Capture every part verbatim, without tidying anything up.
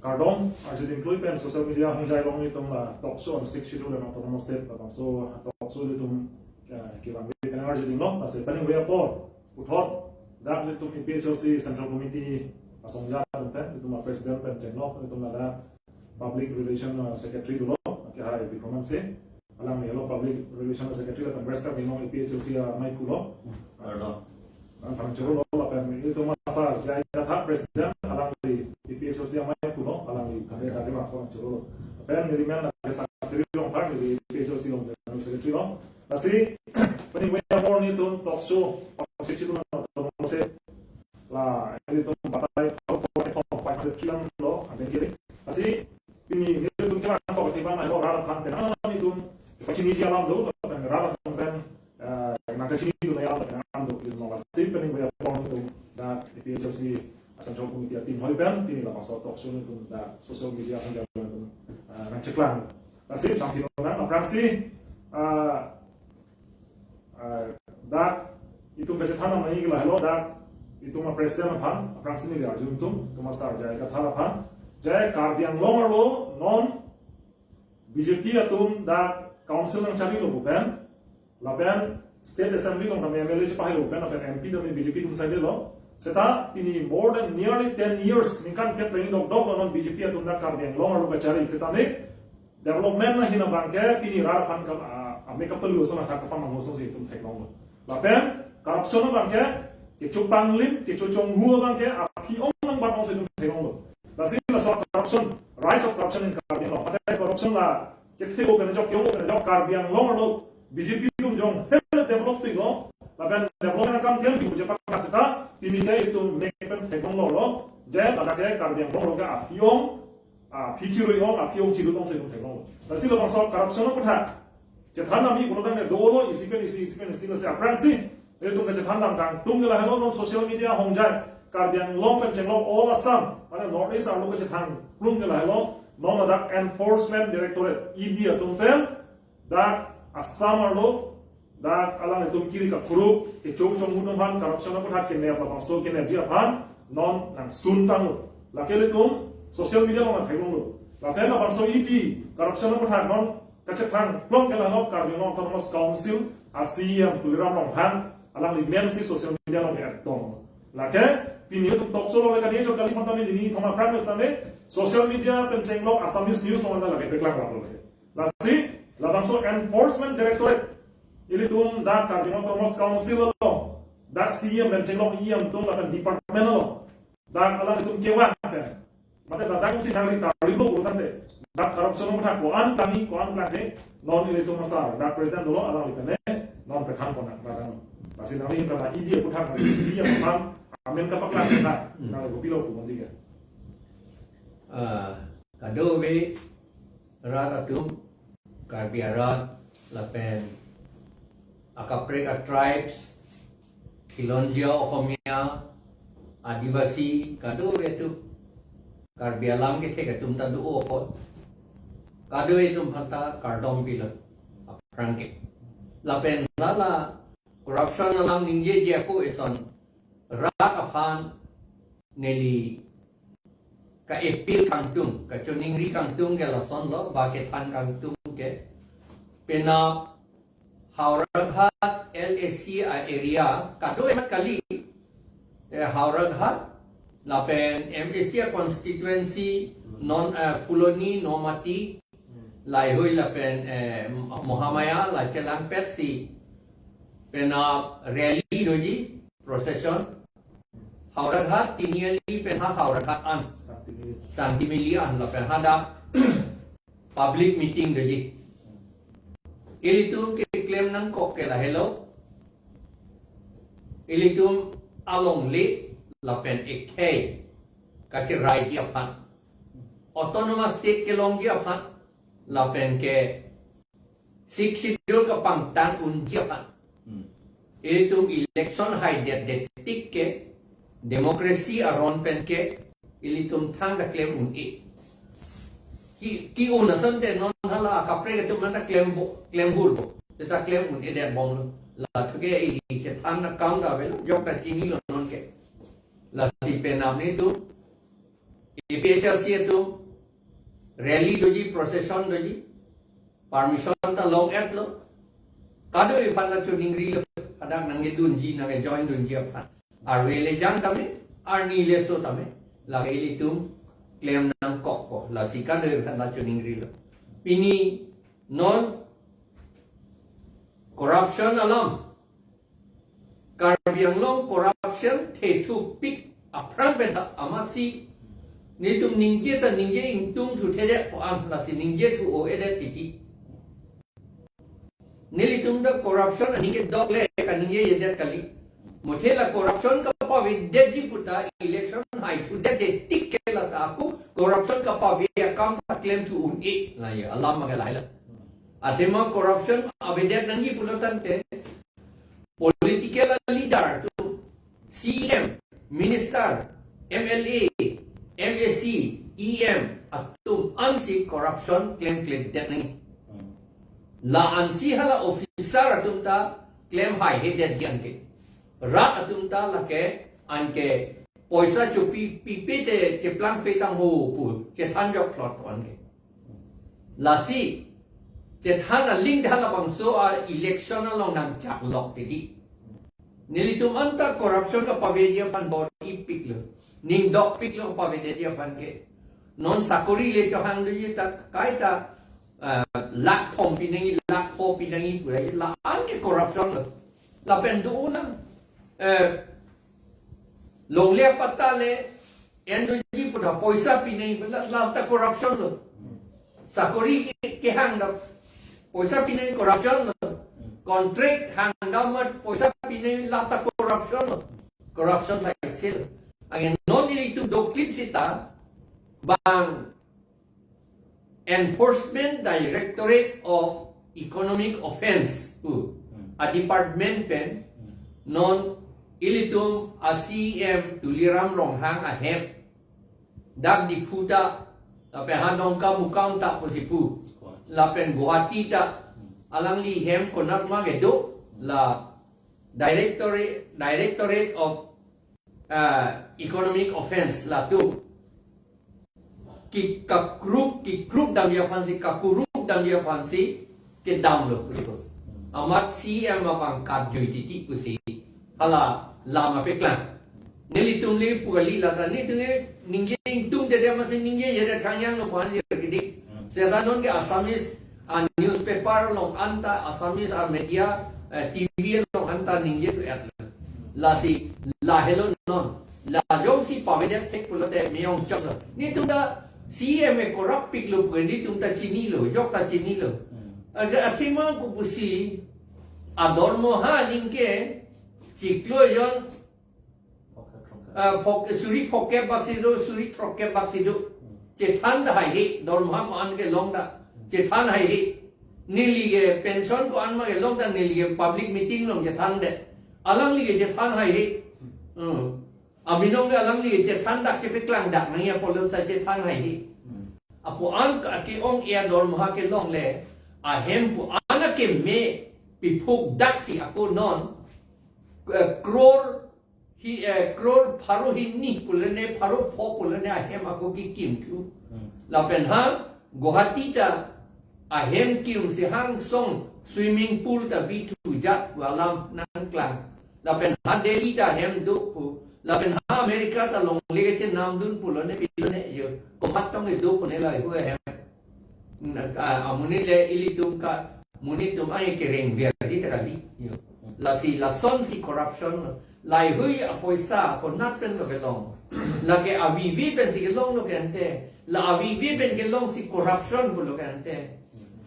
kardom arjuding klui pen social media ahongjai along nelitum la talk show on Sixth Schedule and Autonomous State, labangso talk show nelitum, eh, kevang pen arjuding lo, lasi penang ve apor puthot dak nelitum A P H L C Central Committee asongja atum pen, nelitum a President pen chenglok, nelitum ladak Public Relation, eh, Secretary dolo, ke hai Bikram Hanse. Alangli lo Public Relation Secretary la Congress ka bino A P H L C amei kulo. Kardom. Ang pang choro lo lapen nelitum asar J I Kathar President, alangli A P H L C amei kulo, alangli kami kami mak pang choro lo. Lapen neli men la Sakri Rongphar, neli A P H L C along General Secretary lo. Lasi penang ve apor nelitum talk show, talk show itu na talk show la nelitum batai five hundred three lo, ada kiri. Lasi pini nelitum kira talk tiba na lo rat aphan pen, ah, nelitum pachiniji alam do, pen rat aphan pen, eh, nangkachinidun alam pen do, nelitum lasi penang ve apor nelitum dak A P H L C Central Committee a team hoi pen, pini labangso talk show nelitum dak social media ahongjai along nelitum, eh, nangcheklang. Lasi damphilonang, aphrangsi, eh, eh, dak itum kachethan nangji ke lahelo, dak itum a President aphan, aphrangsi neli arju nelitum, itum asar J I Kathar aphan, je Karbi Anglong arlo non B J P atum dak council nangcharilo pu pen, lapen State Assembly along tame M L A chepahai lo pu pen, lapen M P tame B J P atum side lo. Seta pini more than nearly ten years, ningkan kep leng dokdok lo non B J P atum dak Karbi Anglong arlo kachari, seta ne development na hina abangke pini rat aphan ka, ah, ame kapelu ason athak kapamangho asonsi itum theklonglo. Lapen corruption abangke kecho panglim, kecho chonghu abangke aphi-ong nangbat-ong si itum theklonglo. Lasi laso corruption, rise of corruption in Karbi Anglong. Mate corruption la kethe-o pen ajok, ke-o pen ajok Karbi Anglong arlo B J P atum jong hele develop piklo. Lapen development akam klem pik pu je pakaseta pini ke itum mek pen theklonglo lo. Je ladak ke Karbi Anglong arlo ke aphi-ong, aphi chirui-ong, aphi-ong chirui-ong si itum theklonglo. Lasi labangso corruption aputhak chethan nangji pulo tangte dolo, isi pen isi, isi pen isi, lasi aphrangsi nelitum kachethan nang kangtung ke lahelo, non social media ahongjai Karbi Anglong pen chenglok all Assam, mane North East arlo kachethan kangtung ke lahelo, non ladak Enforcement Directorate, E D atum pen dak Assam arlo dak alanglitum kiri kakuruk, kecho chonghu atum aphan corruption aputhak kenep, labangso kenepji aphan non nangsun tanglo. Lake ilitum social media along nangtheklonglo. Lake labangso E D corruption aputhak non kachethan plong ke lahelo, Karbi Anglong Autonomous Council a C E M Tuliram Ronghang, alangli men si social media along ke-et tong. Lake pini itum talk show lo le kali, jok kali mata ni neli thoma Prime Minister ne social media pen chenglok Assamese news along anta lake paklang lo lake. Lasi labangso Enforcement Directorate, ilitum dak Karbi Anglong Autonomous Council along, dak C E M pen chenglok E M atum lapen department along, dak alanglitum kevang pen, mate dak dak si nangli tarilo pulo tangte, dak corruption aputhak ko-an kami, ko-an klangke, non ilitum asar dak President dolo, alangli pen ne non pethan pon nang, dak non. Lasi nangli ta dak E D aputhak, C E M aphan amen kapaklang ta, nangli kopilo pu montika. Ah, kadokave rat atum, Karbi arat, lapen akaprek a tribes, Khilonjia Ohomia, Adivasi, kadokave atum, Karbi alam kethek atum ta do-o apot, kadokave atum aphanta kardom pilo aphrang ke. Lapen lala corruption alam ningjeji ako eson rat aphan neli ka-appeal kangtung, kachoningri kangtung ke lasonlo, ba kethan kangtung ke, penap Howraghat L A C a area, kado emat kali, eh, Howraghat, lapen M A C a constituency, non, eh, Phuloni, Nomati, Laihui lapen, eh, Mohamaya, la chelangpet si, penap rally doji, procession, Howraghat, Tiniali pen ha Howraghat an. Santimili. Santimili an lapen hadak public meeting doji. Ilitum keklem nangkok ke lahelo. Ilitum alongle lapen ekhei kacheraiji aphan, Autonomous State kelongji aphan, lapen ke Sixth Schedule kapangtang unji aphan. Hmm. Ilitum election haidet det tik ke democracy aron pen ke ilitum thangta klem un-e. Ke, ke-un asonte non hala akaprek atum anta klem bo, klem hur bo. Seta klem un-edet bomlo. Lathu ke ili chethan akam ta avelo, jok ta chinilo non ke. Lasi penap nelitum APHLC atum rally doji, procession doji, permission ta long-etlo. Kadokave aphan ta choningrilo, hadak nangkedunji, nangkejoin dunji aphan. Arve le jang tame, arni le so tame, lake ilitum klem nangkokpo, lasi kadokave aphan ta choningrilo. Pini non corruption alam, Karbi Anglong corruption thethupik aphrang pen ta amatsi nelitum ningje ta ningje ingtungthu thedet ko-an, lasi ningjethu-o-edet titi. Nelitum ta corruption aning kedok le kaningjejedet kali. Muthe la corruption kapavedetji pu ta election haithudet de tik ke la ta ako corruption kapave akam ta klemthu un-e, la ye alam ma ke lahai la. Athema corruption avedet nangji pulo tangte political leader atum, CEM, minister, MLA, MAC, EM atum ansi corruption klemkledet nangji. La ansi hala officer atum ta klem haihedetji anke. Rat atum ta lake anke poisa chopi pipe te cheplangpe tangho pu chethanjok thlot anke. Lasi chethan aling ta halabangso a-election along nangchaklok titi. Nelitum anta corruption kapaveji aphan bor-ipiklo, ningdokpiklo kapaveji aphan ke. Non sakori le chohang doji ta kaita, eh, lakh thom pinangji, lakh pho pinangji pura la anke corruption lo. Lapen do ulang, eh, longle apatta le endoji pu ta poisa pinangji, la, la ta corruption lo. Sakori ke, kehang ta poisa pinangji, corruption lo. Contract hang ta mat poisa pinangji, la ta corruption lo. Corruption sa isi lo. Anke non nelitum doklip seta bang Enforcement Directorate of Economic Offence pu a-department pen non ilitum a-CEM Tuliram Ronghang ahem dak Diphu ta, lapen ha Dongkamukam ta pusi pu, lapen Guwahati ta, alangli hem konat ma kedo, la Directorate, Directorate of, ah, Economic Offence latum ki kakruk, kikruk damji aphansi, kakuruk damji aphansi kedamlo pusi pu. Amat CEM abang katjui titi pusi hala lam apeklang. Nelitum le pu kali, la ta nelitum ke ningje ingtungtedetji amatsi ningjejedet khangjang lo pu an lir kedi. Seta non ke Assamese a-newspaper along anta, Assamese a-media, eh, TV along anta ningjethu-etlo. Lasi lahelo non. La jongsi pavedet thek pulote meyong choklo. Nelitum ta CEM ke corrupt piklo pu nelitum ta chinilo, jok ta chinilo. Aga athema ko pusi adormoha aning ke chiklo jon, ah, phok, suri phokep bak si do, suri throkkep bak si do. Chethan ta haihe, dormoha ko-an kelong ta chethan haihe. Neli ke pension ko-an ma kelong ta neli ke public meeting along chethandet. Alangli ke chethan haihe. Hmm. Abinong ke alangli ke chethan dak, chepeklang dak nangji apotlo ta chethan haihe. Apo an ke-ong-e adormoha kelong le, ahem pu an akeme piphuk daksi ako non, eh, crore hi, eh, crore pharo hini pulone, pharo pho pulone ahem ako kikimthu. Lapen ha Guwahati ta ahem kimsi hangsong swimming pool ta bithu jat pu alam nangklang. Lapen ha Delhi ta ahem do pu. Lapen ha America ta longle kechenamdun pulone pilone yo. Komat tong do pune lahai ahem. Na, ah, amonit le ilitum ka, monit atum ai kereng verji ta kali. Yo. Lasi lasonsi corruption lo. Lahai apoisa konat penlo kelong? Lake avivi pensi kelonglo ke ante. La avivi pen kelongsi corruption pulo ke ante.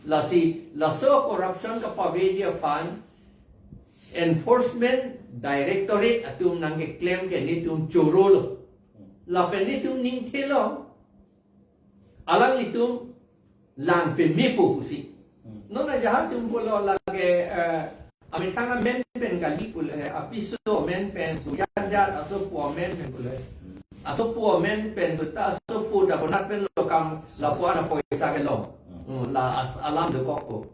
Lasi laso corruption kapaveji aphan Enforcement Directorate atum nangkeklem ke nelitum chorolo. Lapen nelitum ningthelo, alanglitum lang pemepo pusi. Non ajahak atum pulo lake, eh, amethang amen pen kali pulo, eh, apiso amen pen, suyanjat asopo amen pen pulo. Asopo amen pen puta asopo ta konat penlo kam lapu-an apoisa kelong. Hmm, la as-, alam dokokpo.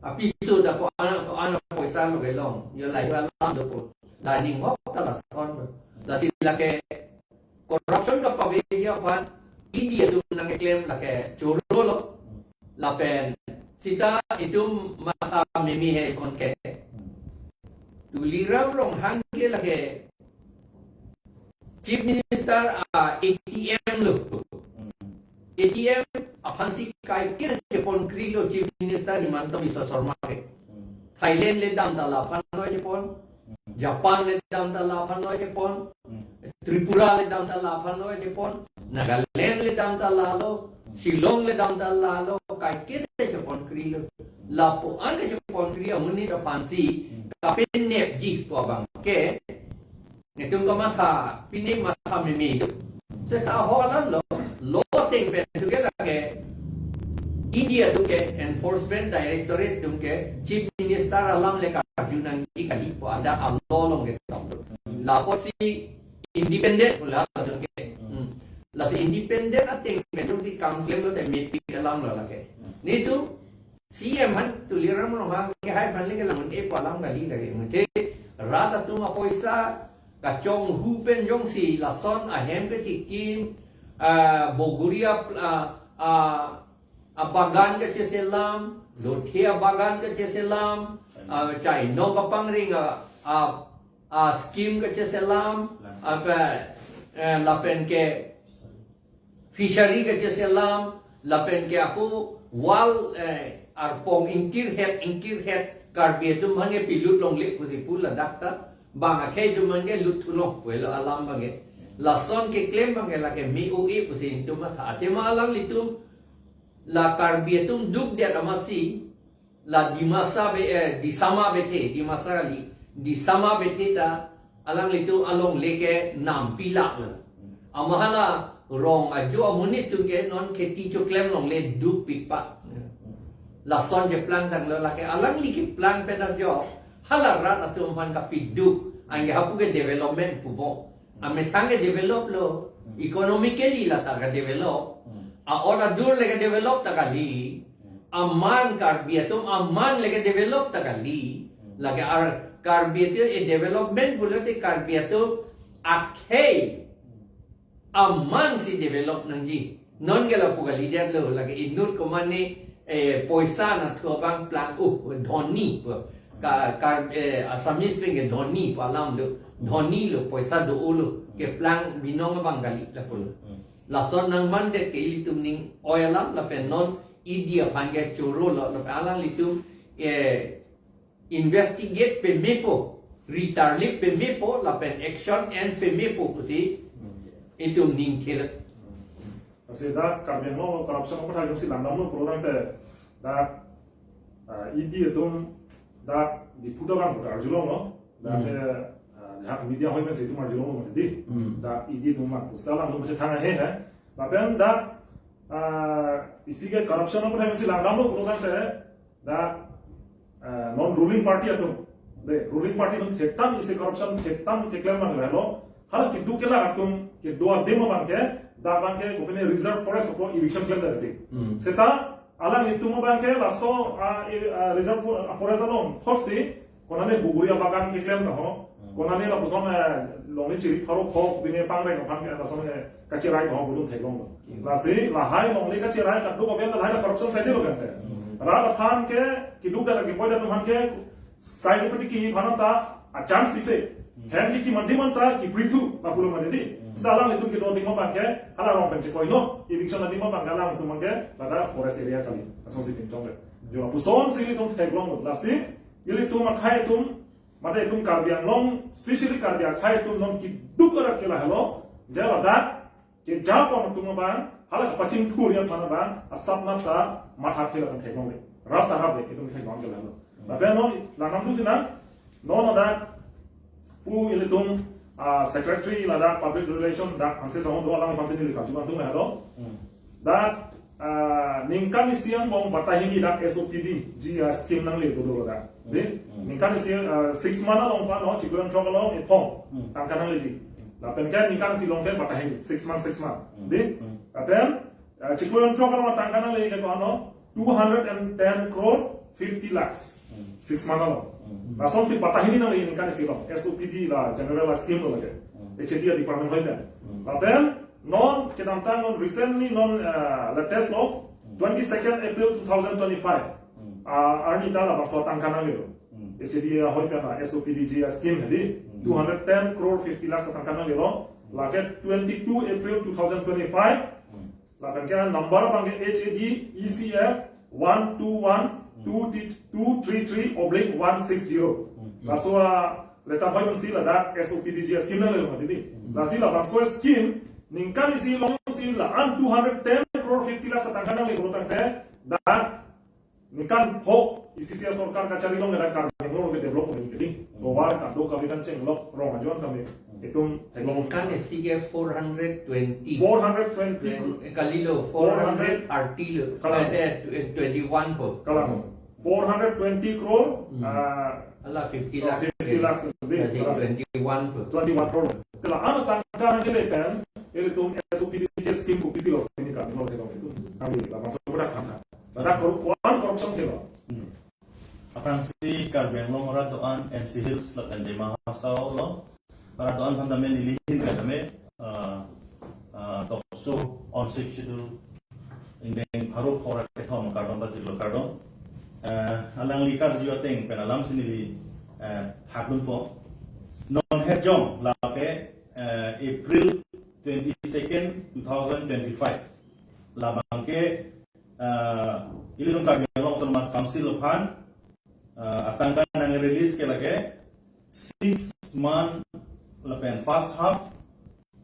Apiso ta ko-an, ko-an apoisa lo kelong. Yo lahai alam dokok. La ninghok ta lason. Lasi lake corruption kapaveji aphan idi atum nangkeklem lake choro lo. Lapen seta itum matha meme he ison ke. Tuliram Ronghang ke lake Chief Minister a-ATM lo. ATM aphansi kaiketa chepon kri lo Chief Minister Himanta Biswa Sarma ke. Thailand le dam ta laphan lo chepon. Japan le dam ta laphan lo chepon. Tripura le dam ta laphan lo chepon. Nagaland le dam ta lalo. Shillong le dam ta lalo. Kaiketa chepon kri lo. Lapu-an ke chepon kri amonit aphansi kapenepji pu abang ke. Netum kamatha, pine matha meme do. Seta ho alam lo, lo ateng pen tu ke lake, idi atum ke Enforcement Directorate atum ke Chief Minister alam le karju nangji kali pu hadak a-law along ketok do. Lapusi independent pu la atum ke. Hmm. Lasi independent ateng pen atumsi kam klem lote mepik alam lo lake. Netum CEM aphan Tuliram Ronghang ke hai aphan le kelang un-e pu alam kali lake. Mate rat atum apoisa kachonghu pen jongsi lason ahem kechikim, ah, bogori a, ah, ah, abagan kacheselam, lothe abagan kacheselam, ah, chainong kapangring a, a, a-scheme kacheselam, apa, eh, lapen ke fishery kacheselam, lapen ke ako wall, eh, arpong ingkirhet, ingkirhet, Karbi atum aphan ke pilut longle pusi pu ladak ta, bang akhei atum aphan ke lut thulong pulo alam abang ke. Lason keklem abang ke lake me-o-e pusi itum matha. Athema alanglitum, la Karbi atum dukdet amatsi, la Dimasa be, eh, Disama Bethe, Dimasa kali, Disama Bethe ta alanglitum alongle ke nam pilak lo. Amat hala rong ajo amonit atum ke non kheti choklem longle dukpik pak. Lason cheplang tanglo lake alangli keplang pen ajo hala rat atum aphan kapiduk, anke hapu ke development pupo. Amethang ke develop lo, economically la ta ke develop. A-ot adur le ke develop ta kali. Aman Karbi atum aman le ke develop ta kali. Lake ar Karbi atum e-development pulote Karbi atum akhei amansi develop nangji. Non ke lapu kalidet lo, lake inut komane, eh, poisa nathu abang plang, uh, dhoni pu. Ka, kar, eh, Assamese pen ke dhoni pu alam do. Dhoni lo, poisa do-o lo. Keplang binong abang kali lapu lo. Lason nangmandet ke ilitum ning oi alam lapen non idi aphan ke choro lo, lapen alanglitum, eh, investigate pemepo, ritarlip pemepo, lapen action en pemepo pusi itum ning thir. Lasi dak Karbi Anglong corruption aphuthak jongsi langdamlo pulotangte dak, ah, idi atum dak Diphu ta bang putar julong lo. Dak Hmm. ke, ah, dak media hoi pensi itum arjulong lo di. Hmm. Dak idi atum bang pusta langlo masi thang ahe he. Lapen dak, ah, isi ke corruption aphuthak jongsi langdamlo pulotangte dak, eh, non ruling party atum. De, ruling party atum thektan isi corruption thektan keklem abang lahelo. Hala keduk kelak atum kedo adim abang ke, dak abang ke kopine reserve forest apo eviction klem dade. Hmm. Seta alanglitum abang ke laso, ah, i, ah, reserve fo-, ah, forest along thotsi, konane bogori abagan keklem ta ho, Hmm. konane lapuson, eh, longle chiri pharo pho, kopine pangreng aphan ke lason, eh, kacherai ho, budun theklong lo. Hmm. Lasi lahai longle kacherai kaduk aben lahai la corruption side lo kan te. Hmm. Rat aphan ke keduk dak lagi poi dak aphan ke side peti ki aphan ta a chance pipe. Hmm. Hem ki ki mandi man ta kiprithu lapulo mandi di. Hmm. Seta alanglitum kedo adim abang ke hala rong pen chekoi lo. Eviction adim abang ke alanglitum abang ke ladak forest area kali. Asonsi pinchong le. Jo lapusonsi ilitum theklong lo. Lasi ilitum akhei atum, mate itum Karbi Anglong, specially Karbi akhei atum non keduk arat ke lahelo, je ladak kejapon atum abang, hala kepachingthur aphan abang, asap nat ta matha khela kan theklong le. Rap ta rap le, itum theklong ke lahelo. Lapen non, langdamthu sinang, non ladak pu ilitum, ah, secretary ladak public relation dak ansi song do alangphansi neli karju abang atum lahelo. Hmm. Dak, ah, ningkan isi angbong batahini dak S O P D ji, ah, scheme nangle dodo dak. Di, Hmm. ningkan isi, ah, six month along pa no, chiklo throk along ithong, Hmm. tangka nangleji. Lapen ke ningkan isi along ke batahini, six month, six month. Hmm. Di, Hmm. lapen, ah, chiklo throk along tangka nangle ke ko ano, two hundred and ten crore fifty lakhs. Hmm. Six month along. Hmm. Lasonsi batahini nangle ningkan isi along, S O P D la general la scheme lo lake. Hmm. H A D department hoi pen. Hmm. Lapen, Non kedamtang non recently non, uh, latest law, twenty-second April two thousand twenty-five. Hmm. Uh, arni ta labangso atangka nanglelo. Hmm. H A D ahoi pen S O P D G scheme hedi. Hmm. Two hundred ten crore fifty lakhs atangka nanglelo. Lake twenty-two April two thousand twenty-five. Hmm. Lapen ke number abang ke H A D E C F one two one two three three oblique one six zero. Hmm. Laso a leta hoi pensi ladak S O P D G scheme nanglelo hedi. Hmm. Lasi labangso scheme ningkan isi longsi la-an two hundred ten crore fifty lakhs atangka nanglelo tangte dak ningkan pho isi isi asorkar kachari along dak Karbi Anglong ke develop hedi. Hmm. Tovar kado kave kan chenglok rong ajoine kami itum theklong. Ningkan isi ke four hundred twenty. Four hundred twenty. Twen-, eh, kalilo, four hundred thirty lo. Kalang. Eh, eh, tw-, twenty-one po. Kalang. Four hundred twenty crore, Hmm. ah, Hala fifty oh, lakhs. Fifty lakhs lebih. Berarti Kalang. Twenty-one po. Twenty-one crore. Te la-an atangka nangle pen, ilitum S O P D G scheme ko pipilo, ini kami lo theklong itum. Kami labangso bedak kan. Ladak kor-, kuan corruption kelo. Hmm. Aphrangsi Karbi Anglong arat do-an, N C Hills lapen Dima Hasao along arat do-an aphan tame nelihin pen tame, ah, ah, talk show on Sixth Schedule ingdeng pharo phongo ra kethom kardom pajirlo kardom. Eh, alangli karju ateng pen alamsi neli, eh, phakdunpo. Non het jong lake, eh, April twenty-second, two thousand twenty-five. Labang ke, eh, ilitum Karbi Anglong Autonomous Council aphan, eh, atangka nang release ke lake six month lapen first half,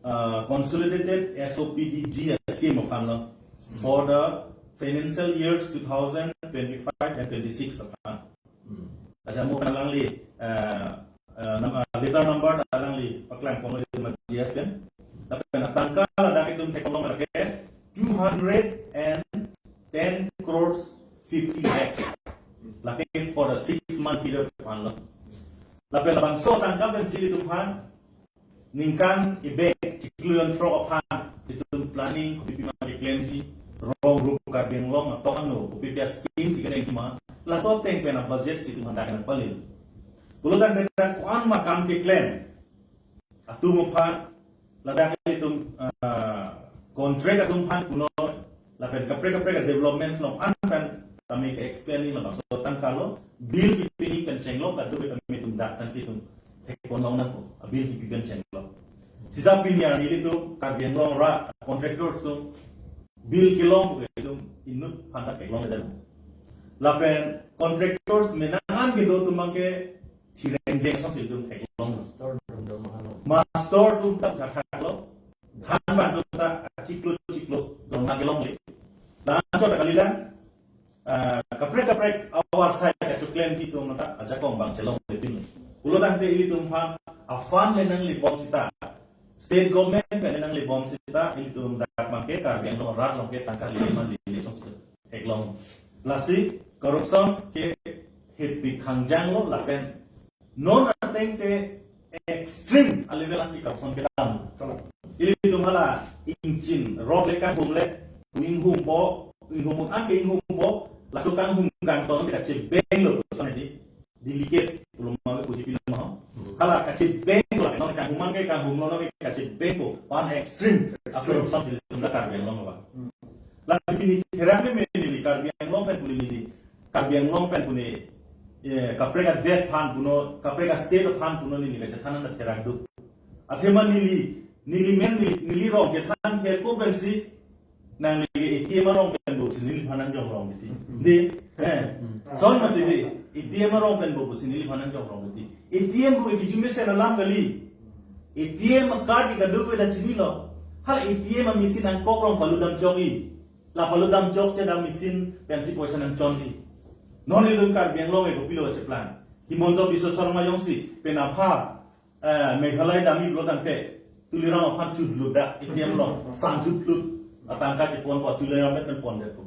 uh, consolidated S O P D G scheme aphan lo for the financial years two thousand twenty-five and twenty-six aphan. Hmm. Asa mo alangli, uh, uh, nam-, uh, letter number alangli paklang ponlo di G S pen. Lapen atangka ladak itum theklong lake two hundred and ten crores fifty lakhs. Lake for the six month period aphan lo. Lapen labangso atangka pensi ilitum aphan ningkan ibe chiklo jon throk aphan itum planning kopi pi ma keklemji, rong rup Karbi Anglong atok ano kopi pi scheme si kedengji ma, laso ateng pen a budget si itum aphan dak nangpalilo. Pulo tangte dak ko-an ma kam keklem atum aphan, ladak ilitum, ah, contract atum aphan punon, lapen kaprek kaprek development along an pen tame ke-explain ni labangso atangka lo, bill kipini pen chenglo, kadokave tame itum dak pensi itum thekponlong nangpo, a bill kipi pen chenglo. Sita pini arni ilitum Karbi Anglong arat contractors atum bill kelong ke itum inut aphan ta theklong dam. Lapen contractors menang an kedo atum abang ke thireng jeng asonsi itum theklong. Master atum dorma halo. Master atum ta kathak lo. Thanbang atum ta achiklo chiklo dorma kelongle. Laso ta kalilang, ah, kaprek kaprek awarsai kachoklemji atum ta ajakong abang chelongle pin. Pulo tangte ilitum aphan a fund le nanglebom sita, state government pen le nanglebom sita, ilitum dak abang ke Karbi Anglong arat along ke tangka lima lima asonsi theklong. Lasi corruption ke hepi khangjang lo lapen non ateng te extreme a level ansi corruption kedam. Kalang. Ilitum hala ingchin rok le kanghum le, inghumpo, inghum an ke inghumpo, laso kanghum kangton ke kachebeng lo, son di delicate pulo ma ke puji pilo ma. Hmm. Hala kachebeng lo, non kanghum an ke kanghum lo, non ke kachebeng po, one extreme. Extreme. Corruption si ilitum dak Karbi Anglong abang. Hmm. Lasi pini therak meme neli Karbi Anglong pen pu neli, Karbi Anglong pen pu ne, eh, kaprek adet aphan punon, kaprek astate aphan punon neli kachethan an therak duk. Athema neli, neli men neli, neli rong chethan therko pensi nangli ke A T M arong pen bo si neliphan nangjong rong titi. Hmm. Di, eh, Hmm. son mati di, A T M arong pen bo si neliphan nangjong rong titi. A T M bo ke kejumesen alam kali. A T M card ke kadokave ta chinilo. Hala A T M a machine angkok rong palutdam chokji. La palutdam chok si dak machine pensi poisa nangchonji. Non ilitum Karbi Anglong ke kopilo cheplang. Himanta Biswa Sarma jongsi pen apha, eh, Meghalaya damji pulo tangte Tuliram aphan chutlut dak A T M along, san chutlut atangka cheponpo, Tuliram pen pondetpo.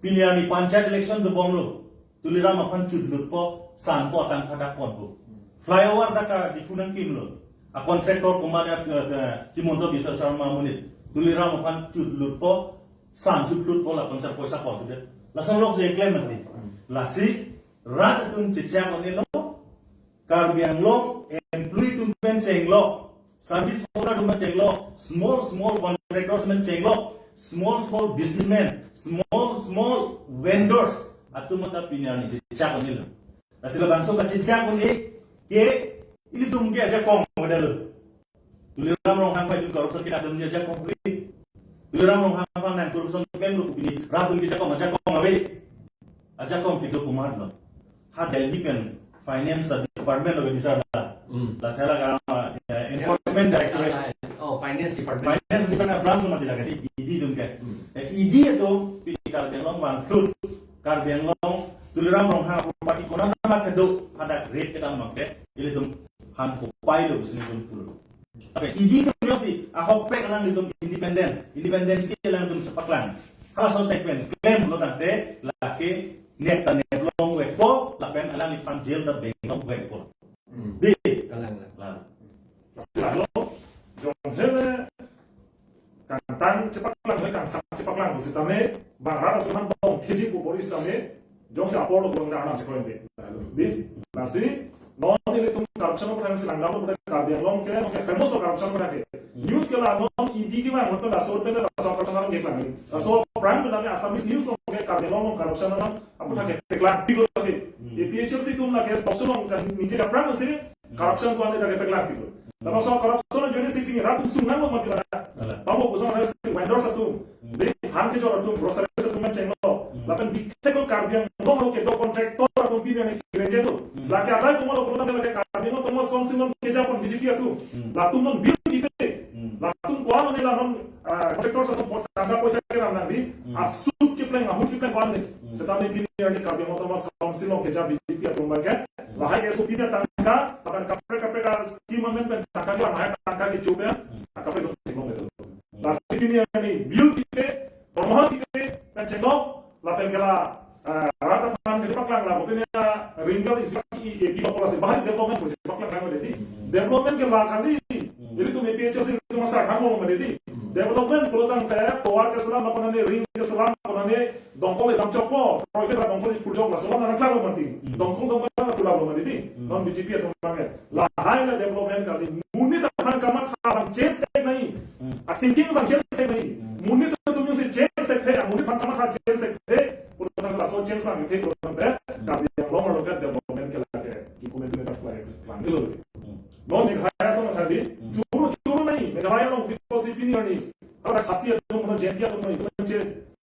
Pini arni panchayat election dobomlo, Tuliram aphan chutlutpo, sanpo, atangka dak ponpo. Flyover dak a Diphu nangkimlo, a contractor komat, eh, eh, Himanta Biswa Sarma amonit, Tuliram aphan chutlutpo, san chutlutpo, lapuson poisa pondet. Lason lok si keklem nangne. Lasi rat atum chechak un-elo, Karbi Anglong employee atum pen chenglo, Service holder atum chenglo, small small contractors atum chenglo, small small businessmen, small small vendors atum ta pini arni chechak un-elo. Lasi labangso kachechak un-e ke ilitum ke ajakong model. Tuliram Ronghang aphan itum corruption ke atum ajakong kri. Tuliram Ronghang aphan nang corruption klem lo pini rat atum ke ajakong, ajakong ave. Ajakong kedo komatlo? Ha Delhi pen finance department lo bisa da. Hmm. Lasi hala ka, eh, enforcement directorate. Ah, ah, oh, finance department. Finance department branch lo mati lagi di, E D atum ke. Hmm. Eh, E D atum pini Karbi Anglong bangkrut. Karbi Anglong Tuliram Ronghang property konat ma kedo hadak rate kedam abang ke ilitum han kopai lo sini tum pulu. Tapi E D atum jongsi ahokpet alanglitum independent, independensi alanglitum chepaklang. Halaso athak pen klem lo tangte lake nep ta neplongvekpo, lapen alangliphan jail ta benglongvekpo. Hmm. Di. Kalang, kalang. Lang. Lalo, jong hele kangtang chepaklang, kangsam chepaklang pusitame, bang rat aso aphan tong thiji pu boris tame, jongsi apor lo gong da anam chekoi de. Di, lasi, non ilitum corruption aphan si langdam lo pada Karbi Anglong ke, non ke famous lo corruption aphan ke. News ke la non E D ke bang, hotel la sor pen la sor corruption aphan ke bang. La sor prime pen la Assamese news lo ke Karbi Anglong corruption aphan, apu thak ke peklang, pilo ke. Hmm. A P H L C atum la ke spokesman lo ke, nije ke prime si, corruption ko ane thak ke peklang, pilo. Labangso corruption ajoine si pini rat atum sung nang lo mati la. Ala. Pamo pusong rat si vendors atum. Hmm. Di han kejor atum, groceries atum pen chenglo. Hmm. Lapen bikhek ko Karbi Anglong lo kedo contractor atum pini arni kirenje atum. Hmm. Lake adai komatlo pulo tangte lake Karbi Anglong Autonomous Council non keja pon B J P atum. Hmm. Latum non bill kipe. Hmm. Latum ko-an ne la non, ah, contractors atum pot tangka poisa keram nang di. Hmm. Asut kepleng, ahut kepleng ko-an ne. Hmm. Setame pini arni Karbi Anglong Autonomous Council non keja B J P atum abang ke. Hmm. Lahai S O P pen tangka, lapen kaprek kaprek a-scheme amen pen tangka ke lahai tangka kecho pen, hmm, akaprek atum theklong betul. Hmm. Lasi pini arni bill kipe, dormoha kipe, pen chenglok, lapen ke la, eh, rat aphan kachepaklang la, kopine ring gad isi A P ba pola si bahari development ko chepaklang kang mati di. Hmm. Development ke la kali, hmm, ilitum A P H L C ilitum asar kang mati di. Hmm. Development pulo tangte tovar keselam, konane ring keselam, konane dongkol kedam chokpo, kroike dongkol ipurjok laso nang klang lo mati. Hmm. Dongkol dongkol na pula lo mati di. Hmm. Non B J P atum abang ke. Lahai la development kali, monit aphan kamatha abang change thek nai. Hmm. A-thinking abang change thek nai. Hmm. Monit atum jongsi change thekthe, monit aphan kamatha change thekthe, pulo tangte laso change abang thekthe pulo tangte, hmm, Karbi Anglong arlo ke development ke lake, ki kumen kumen tak lake, klang dilo. Hmm. Non Meghalaya ason tadi, hmm, churu churu nai, Meghalaya along people si pini arni, hala Khasi atum, non Jaintia atum nai, itum che,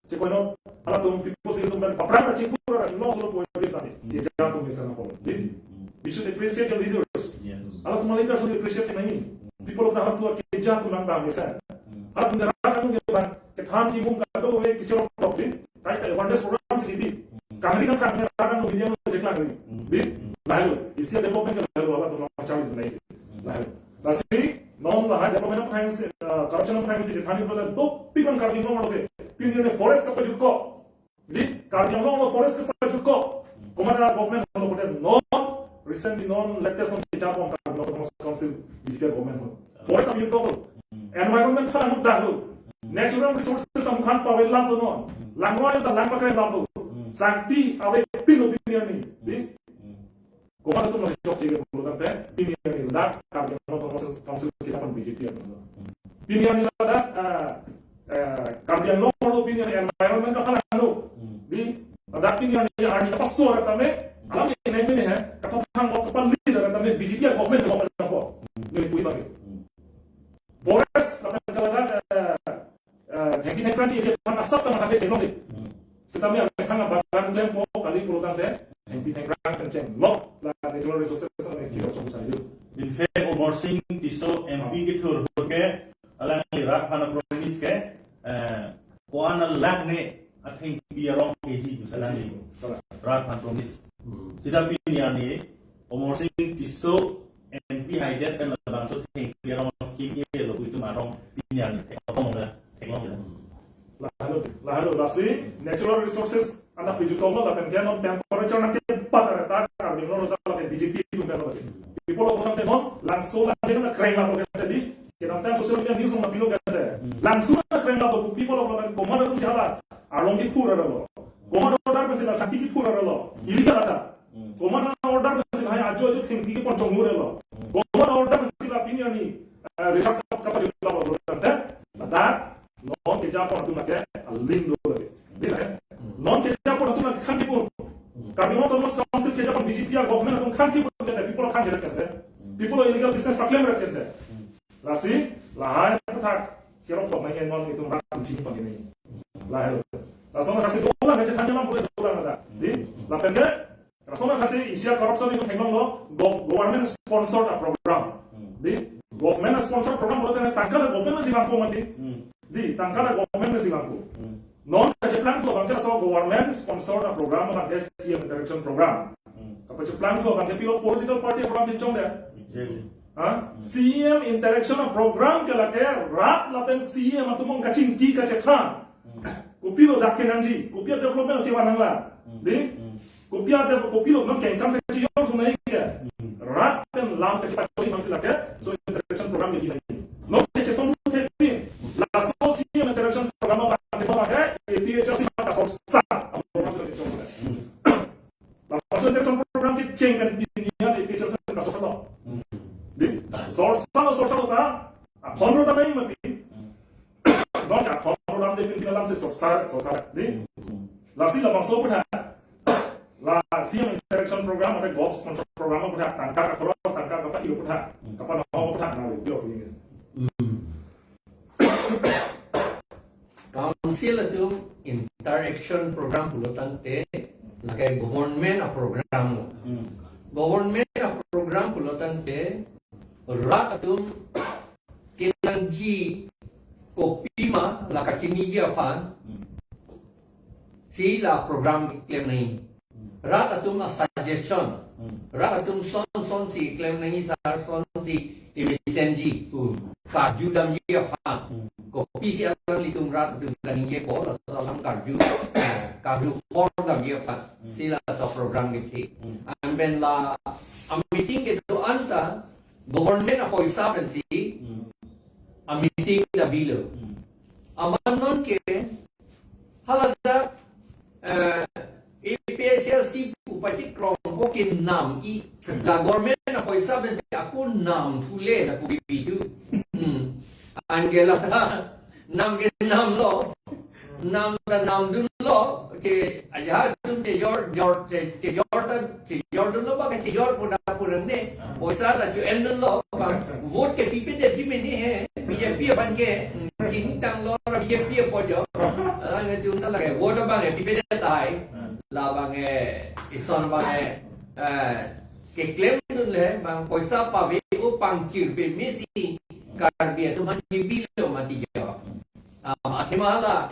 chekoi non, halatum people si itum pen papran na chingkur ra, non solo poi bis tadi. Hmm. Keja atum mesen na polo. Di, hmm, we should appreciate the leaders. Yes. Halatum leaders should appreciate ke nahi. Hmm. People of the heart to keja atum nang bang mesen. Hmm. Halatum ke rat atum ke bang, kethan kimung kado we kichorok tok di. Kai kai awareness program si di. Hmm. Kangri kangkang ne rat atum media lo cheklang ri. Hmm. Di, hmm, lahelo. Isi development ke lahelo, halatum nang chari nahi. Hmm. Lahelo. Lasi, non lahai development athang si, ah, corruption athang si, thani pada dopik abang Karbi Anglong arlo ke. Pini arni forest kapajut ko. Di, Karbi Anglong lo forest kapajut ko. Komat government lo kote non, recently non latest non kichap abang Karbi Anglong Autonomous Council B J P government lo. Forest apajut ko. Environment aphan muda lo. Natural resources aphan pavel lam lo non. Langroi ta lang pakre lam lo. Sangti ave pin lo pini arni. Di, komat atum lo chokche ke pulo tangte, pini arni ladak Karbi Anglong Autonomous Council kichap abang B J P atum lo. Pini arni ladak, ah, eh, Karbi Anglong arlo pini arni environment kaphalang lo. Hmm. Di, ladak pini arni, arni kapaso rat tame, alam ini ini he, kapathang ko kapali rat tame B J P government ko kaphalang ko. Hmm. Neli pui bagi. Hmm. Forest, lapen ke ladak, eh, eh, thengpi thengkrang ti isi aphan asap ta mathake theklong di. Hmm. Setame amethang abagan klempo kali pulo tangte, thengpi thengkrang pen chenglok la natural resources ane kilo chong sayu. Binfe Amarsing Tisso M P kethur ke alangli rat aphan promise ke, eh, ko-an lakh ne athengpi arong keji pu alangli. Kalang. Rat aphan promise. Hmm. Seta pini arni Amarsing Tisso M P haidet pen labangso thengpi arong scheme ke lo itum arong pini arni theklong la, theklong la. Lahelo, lahelo, lasi natural resources anta pajut tong lo lapen ke non temperature nangkepat arta Karbi Anglong arlo ta lake B J P atum pen lo. People of Bhutan te non langso lang ke nangkreng lapo ke tadi. Kedamtang social media news nangpilo ke tadi. Langso nangkreng lapo people of Bhutan komat atum si hala arlong kephur ra lo. Komat order pensi la sangti kephur ra lo. Illegal ata. Hmm. Komat order pensi la hai ajo ajo thengpi kepon chonghur lo. Hmm. Komat order pensi la pini arni, eh, apor atum lake, a link do lake. Dei lake. Non keja apor atum lake khang kipun. Karbi Anglong Autonomous Council keja apor B J P a government atum khang kipun ke, people khang kipun ke. People illegal business paklem ke. Lasi, lahai aputhak, cherok tok nai non itum rat chini pagi nai. Lahai lo. Lason kasi dolang kachethan alam pura dolang ada. Dei, lapen ke, lason kasi isi a corruption itum theklonglo, gov-, government sponsored a program. Dei, government sponsored program pulote tangka ta government si bangpo mati. Dei, tangka ta government si bangpo. Non kacheplangthu abang ke laso government sponsored a program abang ke C M interaction program. Kapacheplangthu abang ke pilo political party program pinchong dei. Exactly. Ha? C M interaction program ke lake rat lapen C M atum kachingki kachethan. Kopilo dak kenangji, kopi a development kevan nanglang. Dei? Kopi a dev-, kopilo non kengkam kachijor thunai ke. Rat pen lam kachipachoi bangsi lake, so interaction program ke nai. Non kachetong thepin, laso C M interaction program abang ke, A P H L C abang kasorsa. Laso interaction program kecheng pen pini an A P H L C kasorsa lo. Dei? Sorsa lo, sorsa lo ta. Aphonro ta nai mati. Non aphonro lam de pini alam si sorsa, sorsa. Dei? Lasi labangso aputhak. La C M interaction program, ada gov sponsor program aputhak. Tangka kakhoro, tangka kapati aputhak. Kapano aputhak na video ini. Council atum interaction program pulotangte, lake government a program. Government a program pulotangte, rat atum kenangji kopima la kachiniji aphan, si la program keklem nai. Rat atum a suggestion. Rat atum son son si klem nangji sar, son si imesenji. Karju damji aphan. Kopisi alanglitum rat atum kaningjepo, laso alam karju. Karju hor damji aphan. Si laso program kethe. Anpen la a meeting kedo-an ta government a poisa pensi a meeting ta bilo. Amat non ke hala ta, eh, A P H L C pu pachikrongpo ke nam-i, la government a poisa pensi ako namthu le la pu kipi tu. Anke la ta nam ke namlo. Nam ta namdunlo, che, ajahak atum chejor, jor, che, chejor ta, chejordunlo, bang chejor pura pura ne. Poisa ta cho-endunlo, bang vote ke pipedetji mene he, B J P aphan ke, chingtanglo, B J P apo jo. Alanglitum ta lake vote abang ke pipedet tahai. Labang ke, ison abang ke, eh, keklemdun le, bang poisa pave-o pangchir pemesi, Karbi atum aphan kebilo mati jo. Ah, athema hala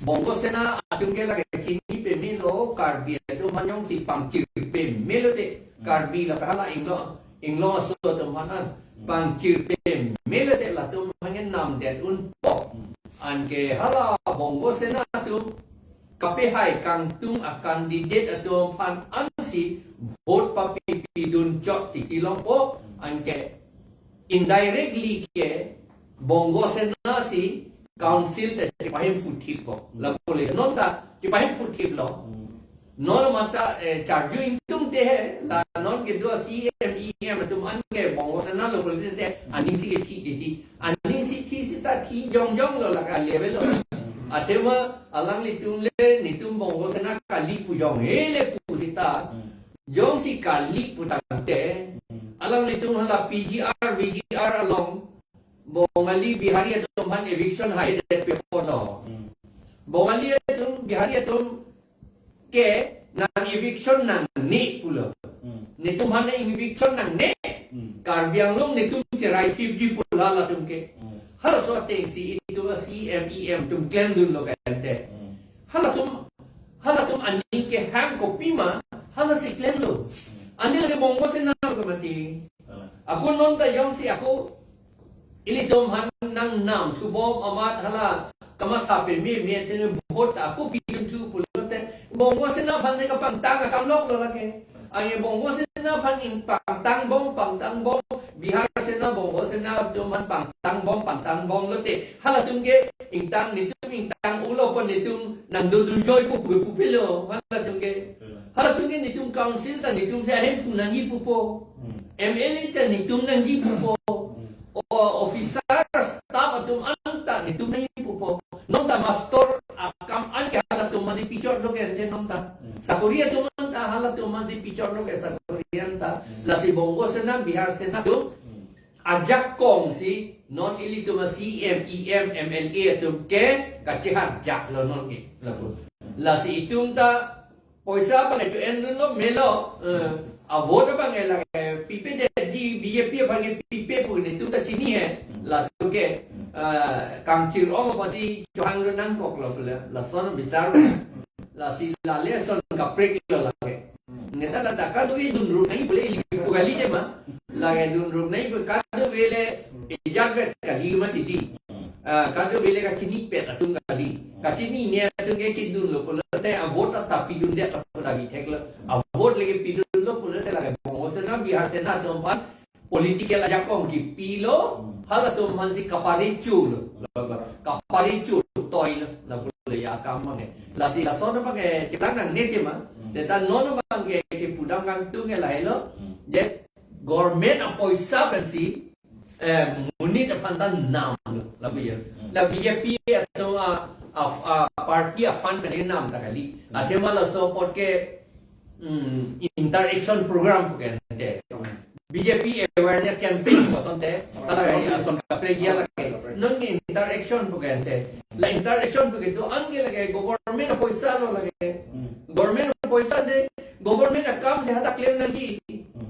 Bongo Sena atum ke lake chini pemelo, Karbi atum aphan jongsi pangchir pemelo te, Karbi lapen hala Inglong, Inglong aso atum aphan an pangchir pemelo te latum aphan ke namdet unpo. Anke hala Bongo Sena atum kapehai kangtung a candidate atum aphan ansi vote papipidun chot titi longpo, anke indirectly ke Bongo Sena si council ta chepahemphu thippo. Lapu le non ta chepahemphu thiplo. Non mata, eh, charju ingtungte he, la non kedo C M E M atum an ke Bongo Sena lo pulote aning si kethi titi. Aning si thi sita thi jongjong lo, lake level lo. Athema alanglitum le netum Bongo Sena kali pu jong he le pu sita. Jongsi kali putangte, alanglitum hala P G R, V G R along Bongali Bihari atum aphan eviction haidet pepolo. Bongali atum, Bihari atum ke nang eviction nangne pulo. Netum aphan eviction nangne. Karbi Anglong netum cherai thipji pu halatum ke. Halaso atengsi itum a C M E M atum klemdunlo kante. Halatum, halatum aning kehang kopima, halasi klemlo. Aning ke Bongo Sena lo ke mati. Ako non ta jongsi ako ilitum aphan nang namthubom amat hala kamatha pememe te vote ako pidunthu pulote Bongo Sena aphan ne kapangtang akam lok lo lake. Anke Bongo Sena aphan ing pangtangbom, pangtangbom, Bihar Sena, Bongo Sena atum aphan pangtangbom, pangtangbom lote halatum ke ingtang netum ingtang ulo pon netum nangdodunjoi pu pu pupelo halatum ke. Halatum ke netum council ta netum si ahemphu nangji pupo. M L A ta netum nangji pupo. O, officer, staff atum anta netum nangji pupo. Non ta Sakori atum anta, halatum anta si pichorlo ke sakori anta. Lasi Bongo Sena, Bihar Sena atum ajakong si non ilitum a C M, E M, M L A atum ke kacheharjak lo non ke. Lapu. Lasi itum ta poisa abang ke cho-endunlo melo, eh, a vote abang ke lake pipedetji, B J P abang ke pipe pu netum ta chini he. Latum ke, eh, kangchir-ong apotsi chohangdun nangkoklo pule. Lason bichar. Lasi lale ason kapreklo lake. Neta la ta kadokave dunrup nangji pule ili pu kali tema. Lake dunrup nangji pu kadokave le ejak vet kali mati di. Ah, kadokave le kachinipet atum kali. Kachinine atum ke kidunlo pulote a vote ta pidundet atum ta bitheklo. A vote le kepidunlo pulote lake Bongo Sena, Bihar Sena atum aphan political ajakong kipilo, halatum aphan si kaparecho lo, kaparecho toilo, lapu le ya kam abang ke. Lasi lason abang ke, kita nang nete ma, neta non abang ke, kepudam kangtung ke lahelo, je government apoisa pensi, eh, monit aphan ta namlo, lapu ya. La B J P atum a, a, a party a fund pen nam ta kali. Athema laso apot ke, hmm, inter-election program pu ke ante. B J P awareness campaign pu asonte, hala ason kaprek ya lake. Non ke inter-election pu ke ante. La inter-election pu ke do-an ke lake government apoisa lo lake. Government apoisa de, government akam si hadak klem nangji.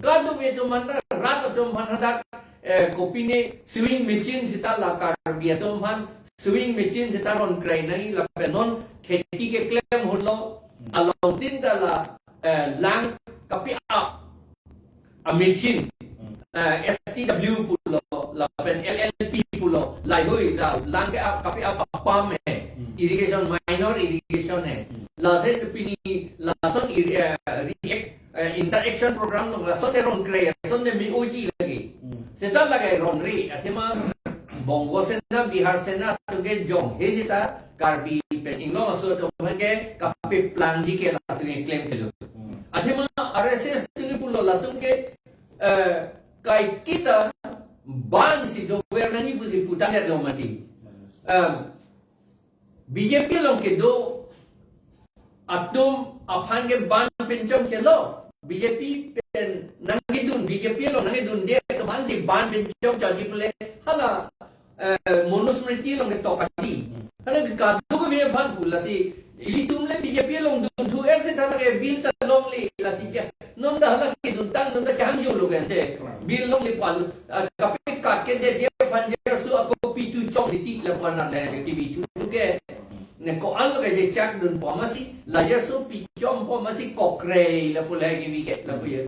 Kadokave atum anta rat atum aphan hadak, eh, kopine sewing machine seta la Karbi atum aphan sewing machine seta ron krai nangji lapen non kheti keklem hunlo along tin ta la, eh, lang kapi-ap a machine, eh, S T W pulo, lapen L L P pulo, laheihui la lang ke-ap kapi-ap a pump he, irrigation, minor irrigation he. Lasi pini lason ir-, eh, react, eh, inter-election program along lason de ron krai, lason de me-oji lake. Seta lake ronre, athema Bongo Sena, Bihar Sena atum ke jonghe seta Karbi pen Inglong aso atum ke kapeplangji ke latum ke klem kelo. Athema R S S atum ke pulo latum ke, eh, kaike ta bandh si dover nangji pu si putangdet lo mati. Em, B J P along kedo atum aphan ke bandh pinchong chelo. B J P pen nangkedun, B J P along nangkedunde atum aphan si bandh pinchong chelo ji pule hala, eh, Manusmriti along ketok kali. Hala kadokave aphan pu lasi ilitum le B J P along dunthu er seta lake bill ta longle lasi cha. Non ta hala keduntang, non ta changjo lo ke ante. Bill longle pal, ah, kapekat ke de je aphan je su ako pitu chong di ti lapu anan le ke pitu ke. Ne ko-an lo ke je chak dunpo masi, la je su pichompo masi kokrei lapu le ke bi ke lapu ya.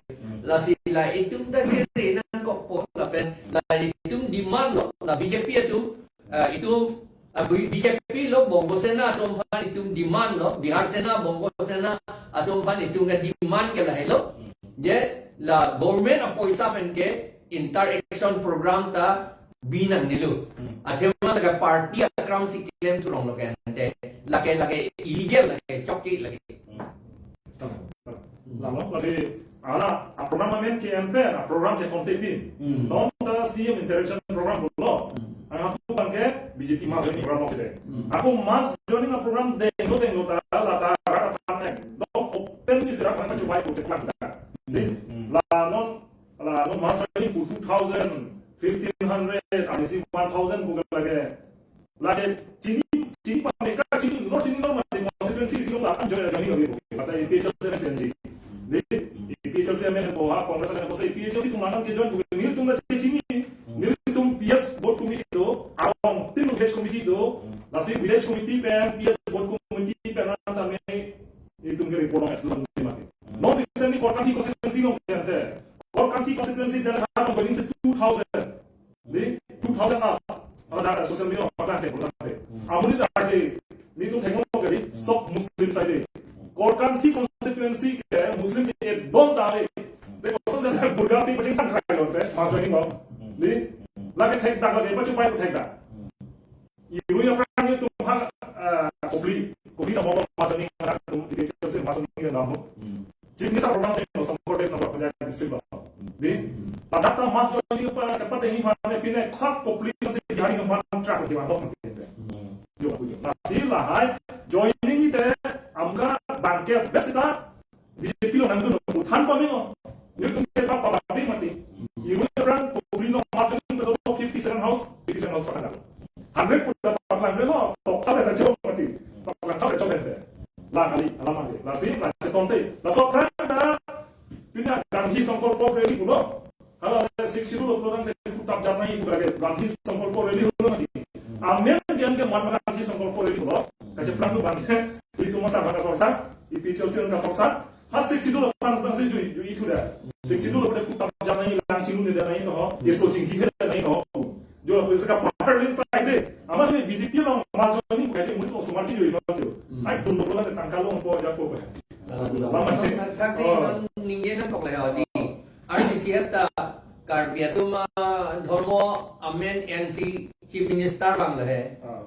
Lasi la itum ta kere nangkokpo lapen la itum demand lo, la B J P atum, ah, itum, ah, B-, B J P lo Bongo Sena atum aphan itum demand lo, Bihar Sena, Bongo Sena atum aphan itum ke demand ke lahelo. Je la government apoisa pen ke inter-election program ta bi nangnelo. Athema lake party akam si klem thulong lo ke ante. Lake, lake illegal lake, chokche lake. Lalo, lasi, ala, a program amen ke M P, a program ke konte pin. Non ta C M inter-election program lo. Anghap tu bang ke B J P mass joining program lo side. Ako mass joining a program denglo denglo ta, la ta, ra ta ne. Dong open di serak na kachu bai ko ceklang ta. Di, la non, la non mass joining pu two thousand, fifteen hundred, ani si one thousand pu lake. Lake chini, chini pameka chini, no chini no mate constituency si no la join joining lake. Mata A P H L C M S N G. Di, A P H L C M S N G ko ha Congress ko sa A P H L C atum anan ke join ko nelitum la chini. Nelitum P S booth committee do, along tin village committee do, lasi village committee pen P S booth committee pen anta me itum ke report long at long di mati. Non recently Korkanthi constituency long ke ante. Korkanthi constituency dan ha long joining si two thousand. Di two thousand up. Ala da social media pata te pata te. Amonit aje nelitum thengno kali sok Muslim side. Korkanthi constituency ke Muslim ke don dale. Te koson sa burga pi paching thang khai lo te. Mass joining lo. Di lake thekdak lake pachu pai thekdak. Iru ya pran itum ha, ah, Kopili, Kopili na mo mass joining atum A P H L C mass joining na mo. Chief Minister program te no Songkor Deb na Panjab district lo. Di, pada ta mass joining pa, kapa te hi pa ne pine khak Kopili si Bihari no pan track di wan dok. Yo, yo. Lasi lahai joining ite amka bangke best ta B J P along nangdun, uthan pame lo. Nelitum ke pa pa babi mati. Ibu orang public lo mas kan betul fifty seven house, fifty seven house pakan. Hundred pura pakan lo, tok ada raja mati. Pakan ada raja mati. La kali, ala mati. Lasi, la chetonte. Laso orang ada, pina Gandhi Sankalpa Rally pulo. Hala le Sixth Schedule lo pulo tangte putap jat nangji pu lake Gandhi Sankalpa Rally pulo nangji. Amen ke anke Mahatma Gandhi Sankalpa Rally pulo. Kacheplang tu bangke, ilitum masa bangke sorsa, A P H L C bangke sorsa. Ha Sixth Schedule lo pan bangke ju ju itu dah. Sixth Schedule lo pada putap jat nangji, lang chilun de nangji to ho. Ye so chingki de nangji to ho. Jo la pulo saka parlin sai de. Ama tu B J P along ma joni ko de mui ko smart jo iso jo. Ai tum lo la tangka lo po ja po. Lama. Thak thak si Oh. Non ningje nangkok le ho di. Arni siat ta Karbi atum adhormo amen ensi Chief Minister vanglo he. Ah.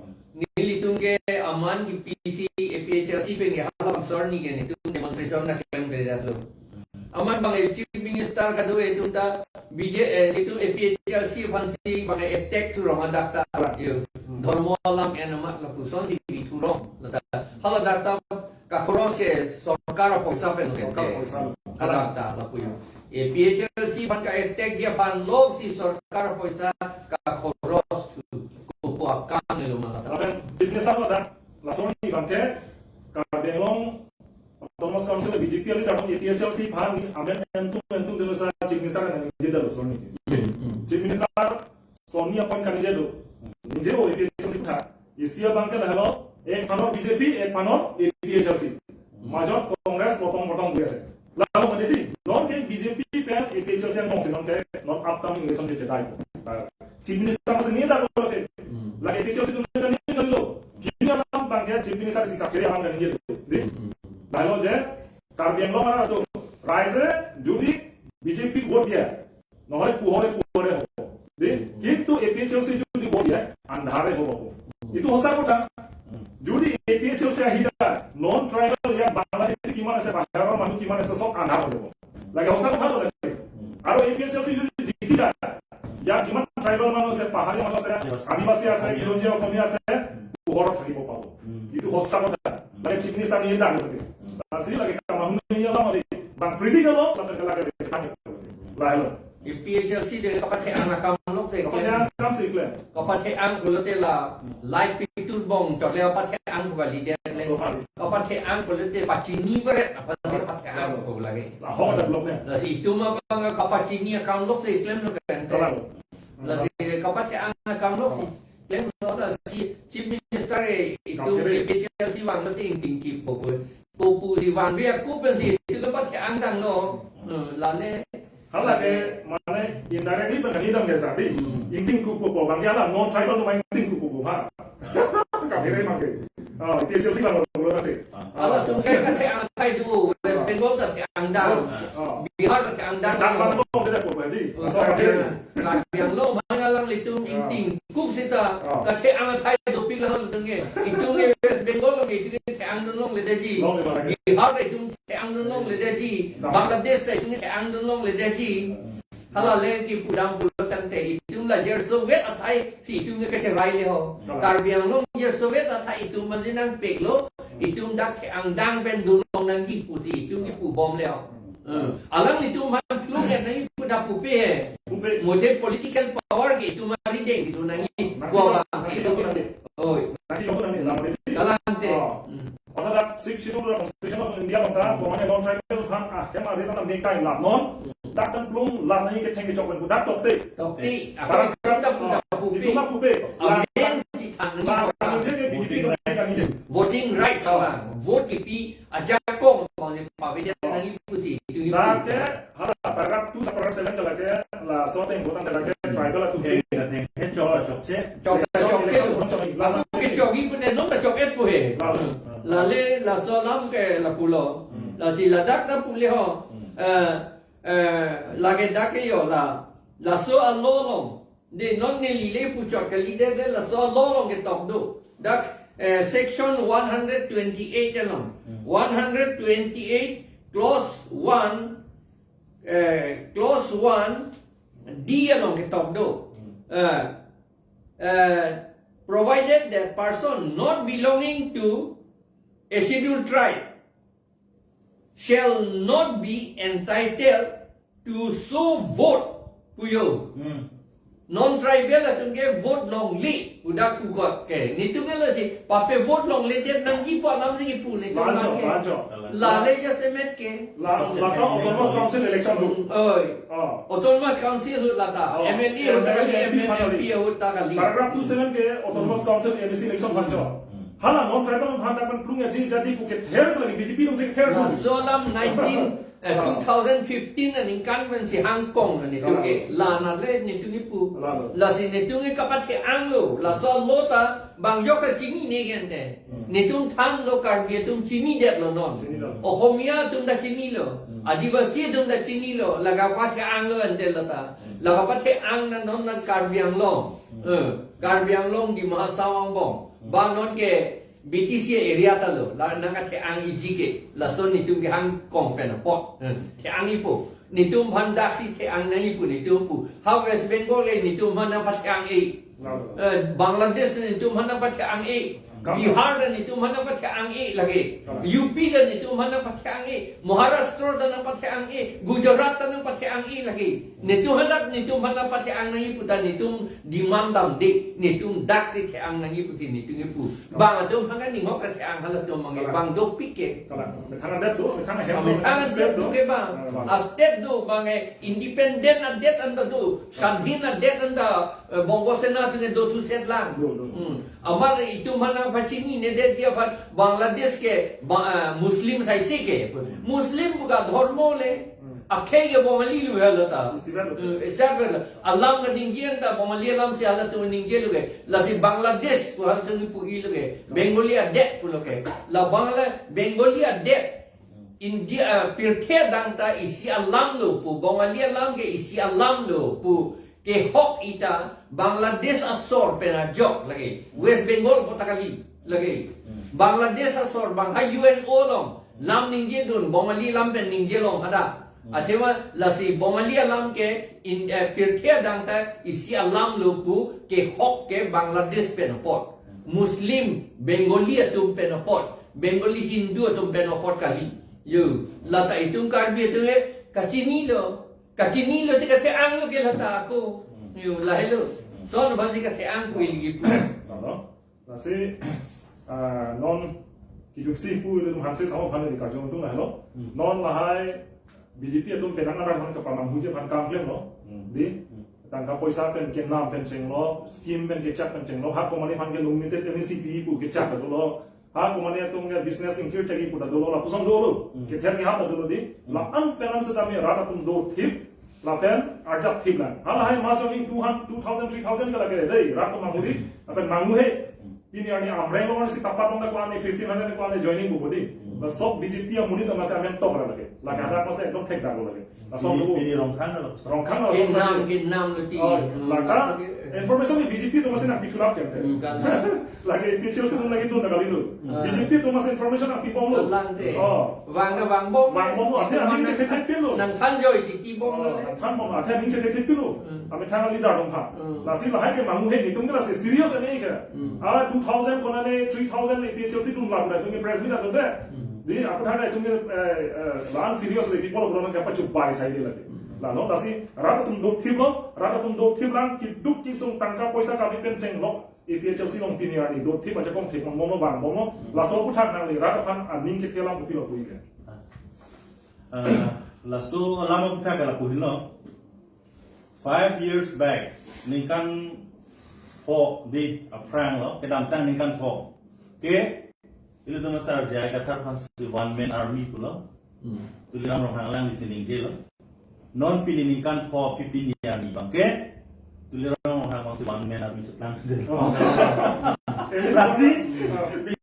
Nelitum ke amen ke P C A P H L C pen ke hala sorni ke nelitum demonstration nangklem ke datlo. Amen bang Chief Minister kado itum ta B J, eh, itum A P H L C aphansi bang attack thurong adak ta. Yo. Dhormo alam en amat lapuson si thurong. Lata hala dak ta ka cross ke sorkar poisa pen ke. Sorkar poisa. Hala ta lapu yo. A P H L C aphan ka attack dia aphan lok si sorkar poisa ka khoros thu. Kopo akam ne lo malata. Lapen Chief Minister lo dak lason ni bangke Karbi Anglong Autonomous Council B J P ali dak A P H L C aphan ni amen entum entum delo sa Chief Minister nangji delo son ni. Hmm, hmm. Chief Minister son ni appoint kaningje do. Ningje o A P H L C tha. Isi abangke lahelo, ek phanor B J P, ek phanor A P H L C. Majot Congress potong potong dia se. Lalu menjadi, non ke B J P pen A P H L C angbong si non ke, non upcoming election ke chedai. Ah, Chief Minister masih ni dah kalau ke. Hmm. Lagi A P H L C itu ni kan ni lo. Kini alam bangke Chief Minister si kapkiri alam kan ni lo. Di? Hmm. Lalu je, Karbi Anglong arat atum, raise jodi B J P vote dia, নহলে পোহৰে পোহৰে হ'ব দেই। কিন্তু A P H L চি যদি ভোট দিয়ে, আন্ধাৰে হ'ব। এইটো সঁচা কথা। যদি এ পি এইচ এল চি আহি যায়, নন ট্ৰাইবেল ইয়াত বাংলাদেশী কিমান আছে, বাহিৰৰ মানুহ কিমান আছে, চব আন্ধাৰ হৈ যাব। লাগে সঁচা কথা লাগে। আৰু এ পি এইচ এল চি যদি জিকি যায়, ইয়াত যিমান ট্ৰাইবেল মানুহ আছে, পাহাৰীয়া মানুহ আছে, আদিবাসী আছে, খিলঞ্জীয়া অসমীয়া আছে, পোহৰত থাকিব পাব। এইটো সঁচা কথা। লাগে চিফ মিনিষ্টাৰ নিয়ে ডাঙৰ লাগে। Así la que trabajando en la mari, bang predict lo, la que la que la lo. A P H L C de kapathe-ang akam lok se. Kapathe-ang akam si kle. Kapathe-ang pulote la light pitur bong chot le kapathe-ang ko leader le. So, hari. Kapathe-ang pulote pachini beret, apa le kapathe-ang ko lagi. La ho da blok ne. Lasi itum abang kapachini akam lok se klem lo kan. Kalau. Lasi kapathe-ang akam lok se. Klem lo lasi Chief Minister e, itum Kapkiri. A P H L C vanglo te ingting kip ko ko. Ko pu si vang ria ko pen si, itu kapathe-ang dang lo. Eh, lale. Hala ke, mane, indirectly pen kani dam ke sadi. Hmm. Ingting kup ko, bang ya la, non tribal tu main ingting kup ko, ha. Kapkiri main ke. Ah, A P H L C vanglo, lo nanti. Ala tum ke kathe-ang athai do, West Bengal kathe-ang dang. Ah. Bihar kathe-ang dang. Dang bang ko, kita ko, berarti. Oh, So, sorry. Karbi Anglong, Mangalang litum Ah. ingting. Kuk sita, Ah. kathe-ang athai dopik lahon tengge. Itum ke West Bengal lo ke, itum ke the-ang dun longledeji. Longle lagi. Bihar ke itum the-ang dun longledeji. Nah. Bangladesh ke itum the-ang dun longledeji. Hmm. Hala le kipu dam pulo tangte itum la Jer Soviet athai si itum ke kacherai le ho. Nah. Karbi Anglong Jer Soviet athai itum manjinang pek lo, itum dak the-ang dang pen dun long nangji pu si itum kipu bom le ho. Hmm. Hmm. Alanglitum aphan klung ya nai pu da pupe he. Pupe. Mujhe political power ke itum ari deng gitu nangji. Nanti Gua kalau, bang nanti itu. Kalau nanti. Oi. Nanti kalau nanti, lama deh. Galante. Oh. Hmm. Orthat Sixth Schedule Constitution of India along ta, Hmm. pemane non tribal aphan, ah, hem ari na mek kai lam non. Hmm. Dak dan plung lam nai ke theng ke chok pen dak tokte. Tokte. Eh, Apa barang itu dah punya ah, pupe. Itu mah pupe. Amen si thang ni. Lam pupe. Lam je ke B J P Voting kan rights. Voting rights Oh. apa? Vote kipi ajakong bang si pavilion Oh. nangji pusi. Itu itu. Dak ke Hala, paragraph two, subparagraph seven ke lake, laso ateng botan ke lake, tribal atum si. Eh, eh, eh, chok, chokche. Chok, election, chokche. Election, chok, Lapu ke chokji pun enom ta chok-et pu he. Lalu. Lale, laso alam ke lapulo. Hmm. Lasi ladak ta pule ho. Hmm. Eh, eh, lake dak ke yo la. Laso alo along. De non neli le puchot kali de, de laso alo along ketok do. Dak, eh, section one hundred twenty-eight along. Hmm. One hundred twenty-eight clause one, eh, clause one D along ketok do. Hmm. Eh, eh, provided that person not belonging to a scheduled tribe shall not be entitled to so vote pu jo. Hmm. Non-tribal atum ke vote longle pu dak pu kot ke. Netum ke lasi pape vote longledet nangji pu alam si kipu netum Lancho, abang ke. Lancho. Lale jasemet ke. La, lata Autonomous Council election ahut. Hmm, oi. Ah. Autonomous Council ahut lata. Oh. M L A ahut ta kali, M L A, M P ahut ta kali. Paragraph two seven ke Autonomous Council M A C election aphan cho. Hmm. Hala non-tribal aphan dak pen plung aji jadi pu kether lagi B J P atum si kether. Laso alam nineteen, eh, Ah. two thousand fifteen aningkan pensi hangkong netum ke. Kalang. La nale netum kipu. Kalang. Lasi netum ke kapathe-ang lo. Laso alo ta bang jok kachinine ke ante. Hmm. Netum thanlo, Karbi atum chinidetlo non. Chinidetlo. Ohomia atum ta chinilo. Hmm. Adivasi atum ta chinilo. La kapathe-ang lo ante lata. Hmm. La kapathe-ang na non na Karbi Anglong. Hmm. Eh, Karbi Anglong, Dima Hasao angbong. Hmm. Bang non ke B T C area ta lo. La nangkathe-ang iji ke. Lason netum ke hangkong pen apot. Eh, the-ang-ipo. Netum aphan daksi the-ang nangji pu netum pu. Ha West Bengal le netum aphan nangpathe-ang-e. Lalu. Eh, Bangladesh le netum aphan nangpathe-ang-e. Kam- Bihar le netum aphan nangpathe-ang-e lake. Kam- U P le netum aphan nangpathe-ang-e. Maharashtra ta nangpathe-ang-e. Gujarat ta nangpathe-ang-e lake. Netum aphan dak netum aphan nangpathe-ang nangji pu ta netum demand damde. Netum daksi the-ang nangji pu si netum kipu. Kam- Bang atum aphan ning hok kathe-ang halatum abang ke. Kam- Bang dopik ke. Kam- Methang adet do, methang ahem do, Methang adet state do do. ke bang. Ah, bang. A state do abang ke independent adet anta do. Swadhin adet anta, eh, Bongo Sena atum ke do thuset lang. Do, do. Hmm. Amar itum aphan nangpachininedet ji aphan Bangladesh ke ba-, eh, Muslim saisi ke. Muslim bukan dhormo le. Hmm. Akhei ke Bongali lo ya lata. Isi ber lo. Eh, isi ber lo. Alam keningje anta Bongali alam si halatum ningje lo ke. Lasi Bangladesh pu halatum pu-i lo ke. Bengali adet pulo ke. La Bangla Bengali adet. India, eh, pirthe adang ta isi alam lo pu, Bongali alam ke isi alam lo pu, kehok ita Bangladesh asor pen ajok lake, West Bengal apot ta kali lake. Hmm. Bangladesh asor bang ha U N O along lam ningjedun, Bongali alam pen ningje long hadak. Hmm. Athema lasi Bongali alam ke in, eh, pirthe adang ta isi alam lo pu kehok ke Bangladesh pen apot. Muslim, Bengali atum pen apot. Bengali Hindu atum pen apot kali. Yo, lata itum Karbi atum ke kachinilo. Kachinilo te kathe-ang lo ke lata ako. Yo, lahelo. Son basi kathe-ang pu ilgi pu. Lalu, lasi, ah, non kiduksi pu ilitum aphan si sama aphan di kajong tung lahelo. Hmm. Non lahai B J P atum penang aran aphan kepamanghuji aphan kam klemlo. Hmm. Di, hmm, tangka poisa pen kenam pen chenglo, scheme pen kechak pen chenglo, ha komani aphan ke limited M A C P pu kechak dolo. Ha komani atum ke business ingkir chagi pu ta dolo, lapuson dolo. Hmm. Kether ni ha ta dolo di. Hmm. La-an pen an setame rat atum dothip, lapen arjapthip lang. Halahai mas joining two hundred, two thousand, three thousand ke lake dei, rat atum manghu di, lapen manghu he. Hmm. Pini arni Amreng along si tapat along ko-an fifteen hundred ko-an joining pu bodi. Hmm. La sok B J P amonit ta masi amen tok ra lake. Lake hadak masi ekdom thek dak lake. Lason pini, tu pini Rongkhang lo. Rongkhang lo, Kenam, lason kenam lo ti. Oh, hmm, laka, lason ke, eh, information ni B J P atum masi nangpithulap ke. Hmm, kan. Lake A P H L C atum lake dun na kali lo. Hmm. B J P atum masi information nangpibom lo. Kalang te. Oh. Vang ke vangbom. Vangbom lo, athe aning chekethek pin lo. Nangthan joi titi bom lo. Oh, le. Nangthan bom, athe aning chekethek pin lo. Hmm. Amethang leader dong ha. Hmm. Lasi lahai ke manghu he, netum ke lasi serious ane ke. Hmm. Ah, two thousand konane, three thousand A P H L C atum lap na, itum ke press meet atum de. Hmm. Di, apot hana itum ke, eh, eh, la-an serious le, people of Rona ke apa chubai sai de lagi. Hmm. Lalu, lasi, rat atum dothip lo, rat atum dothip lang, kiduk kisung tangka poisa kabi pen chenglo, A P H L C along pini arni, dothip ajakong thip, bom lo, vangbom lo, hmm, laso aputhak nangli, rat aphan aning kethe alam kopilo pu-i ke. Ah, laso alam aputhak ke lapu henlo. Five years back, ningkan pho di aphrang lo, kedamtang ningkan pho ke, ilitum Sar J I Kathar aphan si one man army pulo. Hmm. Tuliram Ronghang alanglisi ningjelo. Non pini ningkan pho pi pini army abang ke, Tuliram Ronghang abang si one man army cheplang. Oh. Lasi,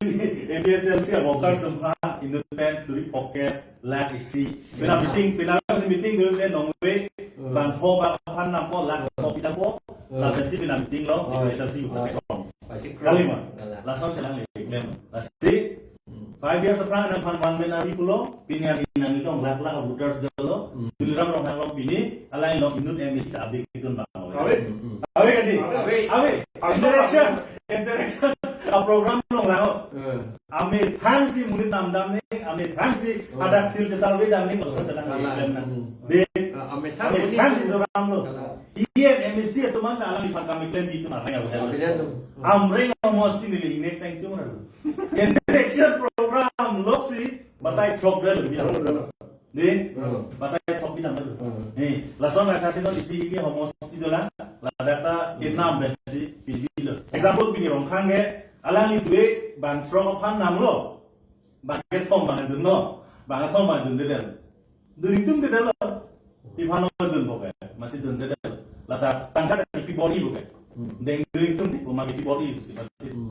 pini A P H L C a-workers atum aphan, inut pen suri pocket, lakh isi. Pina meeting, pina meeting dulu le nongve, hmm, bang pho bang aphan nampo, lakh pho pina pho, hmm, lapen si pina meeting lo, oh, A P H L C, oh, pachekong. Pachekong. Kali ma? Kalang. Lason chelang le, klem. Lasi, hmm, five years aphrang nangphan one man army pulo, pini army nanglilong lakh lakh voters dolo, hmm, Tuliram Ronghang along pini, alai along inut M A C ta abik itun bang. Ave. Hmm, hmm. Ave kadi? Ave. Ave. Ave. Interaction, interaction, a-program along lang. Hmm. Amethang si monit namdam ne, Thanksi, oh, ada field si survey dam ni, oh, kosa sedang, ala, di klem na. Hmm. Di, ala, amethan, amethan si orang lo. Ala. Iya, M A C itu mana alam di pakam klem di itu mana yang udah. Amethan lo. Amreng mau sini le inek tang itu mana lo. Interaction program lo si, batai chok dulu, bilang. Chok dulu. Di, hmm, batai chok bilang dulu. Hmm. Nih, lason na kasi no isi ini homo si dola, ladak ta, hmm, kenam besi, pilih lo. Example, pini Rongkhang ke, alangli dui bang throk aphan namlo. Bang kethom bang dun no. Bang kethom bang dundedetlo. Dun ingtungdedetlo. Pi aphan no dun bo ke. Masi dundedetlo. Lata tangka pi bor-i bo ke. Hmm. Deng dun ingtung pi, ma pi bor-i si mati. Hmm.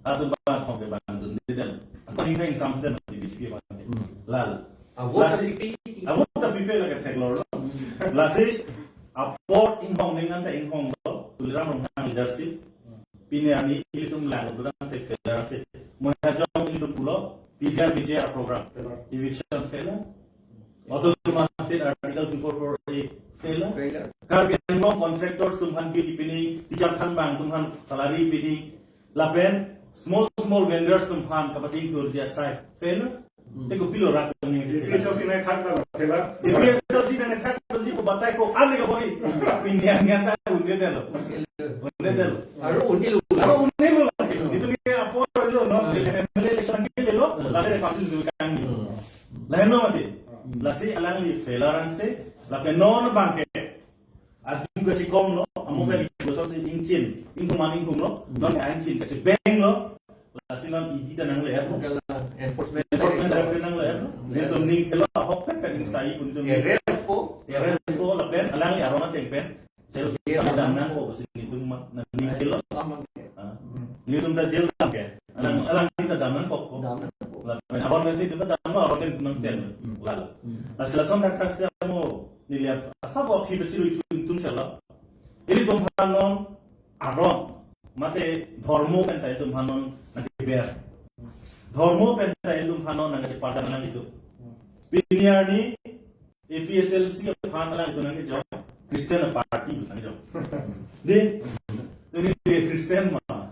Atun bang kethom ke bang dundedetlo. Atun hingkang ingsam sedetlo di B J P abang ke. Hmm. Lal. Avo lasi, tapi, avo tapi pe lake theklor lo. Hmm. Lasi apor inghong ning anta inghong lo. Tuliram Ronghang leadership. Pini arni ilitum lang lo dang te failure si. Mo ha jong ilitum pulo, P G R B G R program. Failure. Eviction failure. Autonomous State Article two four four A failure. Failure. Karbi Anglong contractors atum aphan bill pini, teacher aphan bang atum aphan salary pini, lapen small small vendors atum aphan kapachingthurji asai failure. Hmm. Te kopilo rat ni. A P H L C nangthak lo failure. A P H L C nangthak lo ji ko batai ko ane ka bori. Pini an nian ta undedetlo. Undedetlo. Aru un-elo. Aru un-elo. Hmm. Itu ke apor lo no. Hmm. M L A election ke lo. Hmm. Lale pasti dulu kan. Hmm. Lain lo mati. Hmm. Lasi alangli failure ansi. Lapen non bang ke. Adu kachikong lo, amo, hmm, kali kosonsi ingchin, inghuman inghum lo, hmm, non ingchin kachibeng lo, lasi non E D ta nangler lo. Kala enforcement, enforcement directorate nangler lo. Hmm. Nelitum ning kelo ahok pet pet ning sai pun tum. Arrest po. Arrest po lapen, alangli aron ateng pen. Jail, jail dam nangkok si nelitum ma, na ning kelo. Aman. Ah. Hmm. Nelitum ta jail dam ke. Alang, hmm, alangli ta dam nangkok. Dam nangkok. Lapen abang nasi itu ta dam, aron ateng nang ten. Hmm. Lalo. Hmm. Lasi lason dak dak si amo. Nelitum asap aphi pachirui chun tum sela. Ilitum aphan non aron. Mate dhormo pen ta ilitum aphan non nangkeber. Dhormo pen ta ilitum aphan non nangkeparjan nang itu. Pini arni A P H L C aphan alanglitum nangkejok Christian party nangkejok. Di, ini dia Christian ma.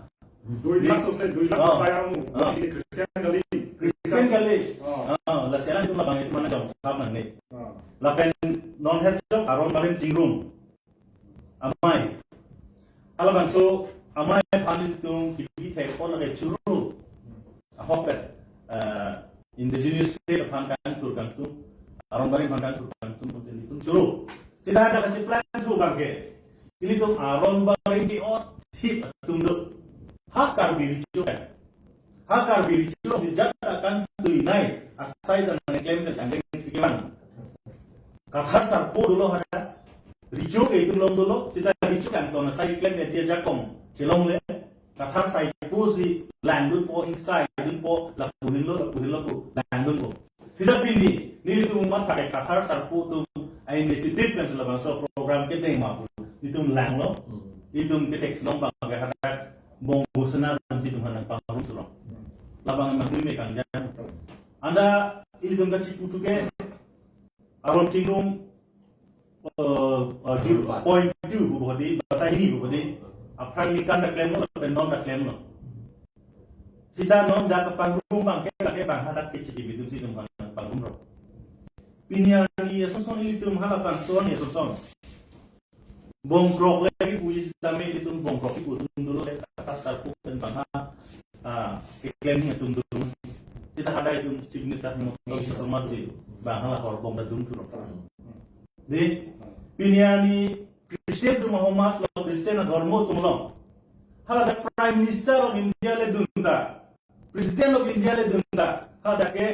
Dui lakh sose, dui lakh, oh, bayar mu. Oh. Ini Christian kali. Christian kali. Oh. Oh, lasi alanglitum labang itu mana jong, kap nang ni. Oh. Lapen non het jong aron barim chingrum. Amei. Halabangso amei aphan ilitum kibi thek pon lake churu. Ahok pet, eh, indigenous faith aphan kangthur kangtum. Aron barim aphan kangthur kangtum, pon ilitum churu. Sita ada kachiplang thu bangke. Ilitum aron barim ke-ot thip atum do. Ha Karbi Recho kan. Ha Karbi Recho si jat akan tuinai asai ta nangklem ta sanggeng si kevang. Kathar sarpo dolo hada. Recho ke itum along dolo, sita Recho kangton asai klem ya dia jakong chelongle. Kathar sarpo si langdunpo, ingsai dunpo, lapu hinlo, lapu hinlo pu langdunpo. Sita pini, nelitum matha ke Kathar sarpo atum a-initiative pen si labangso program kedeng ma pu. Nelitum langlo, hmm, nelitum kethek long bang ke hadak Bongo Sena atum si itum aphan nangpangrum surong. Labang ma hui me kangjang. Anta ilitum kachipu thu ke aron chingrum, eh, eh, zero point two pu bodi, batai hini pu bodi. Aphrang ni kan ta klemlo, lapen non ta klemlo. Sita non dak kepangrum bangke, lake bang hadak kechiki bitum si itum aphan pangrumlo. Pini arni asonson ilitum halabangso arni asonson. Bongkrok le kipuji sitame ilitum bongkrok kipu atum dolo le, Kathar sarpo pen bang ha, ah, keklem ni atum dolo. Sita hada itum Chief Minister Himanta Biswa Sarma si bang hala horbong ta dun thuro. Di, pini arni Christian atum ahomas lo, Christian adhormo atum along. Hala dak Prime Minister of India le dun ta, President of India le dun ta, hadak ke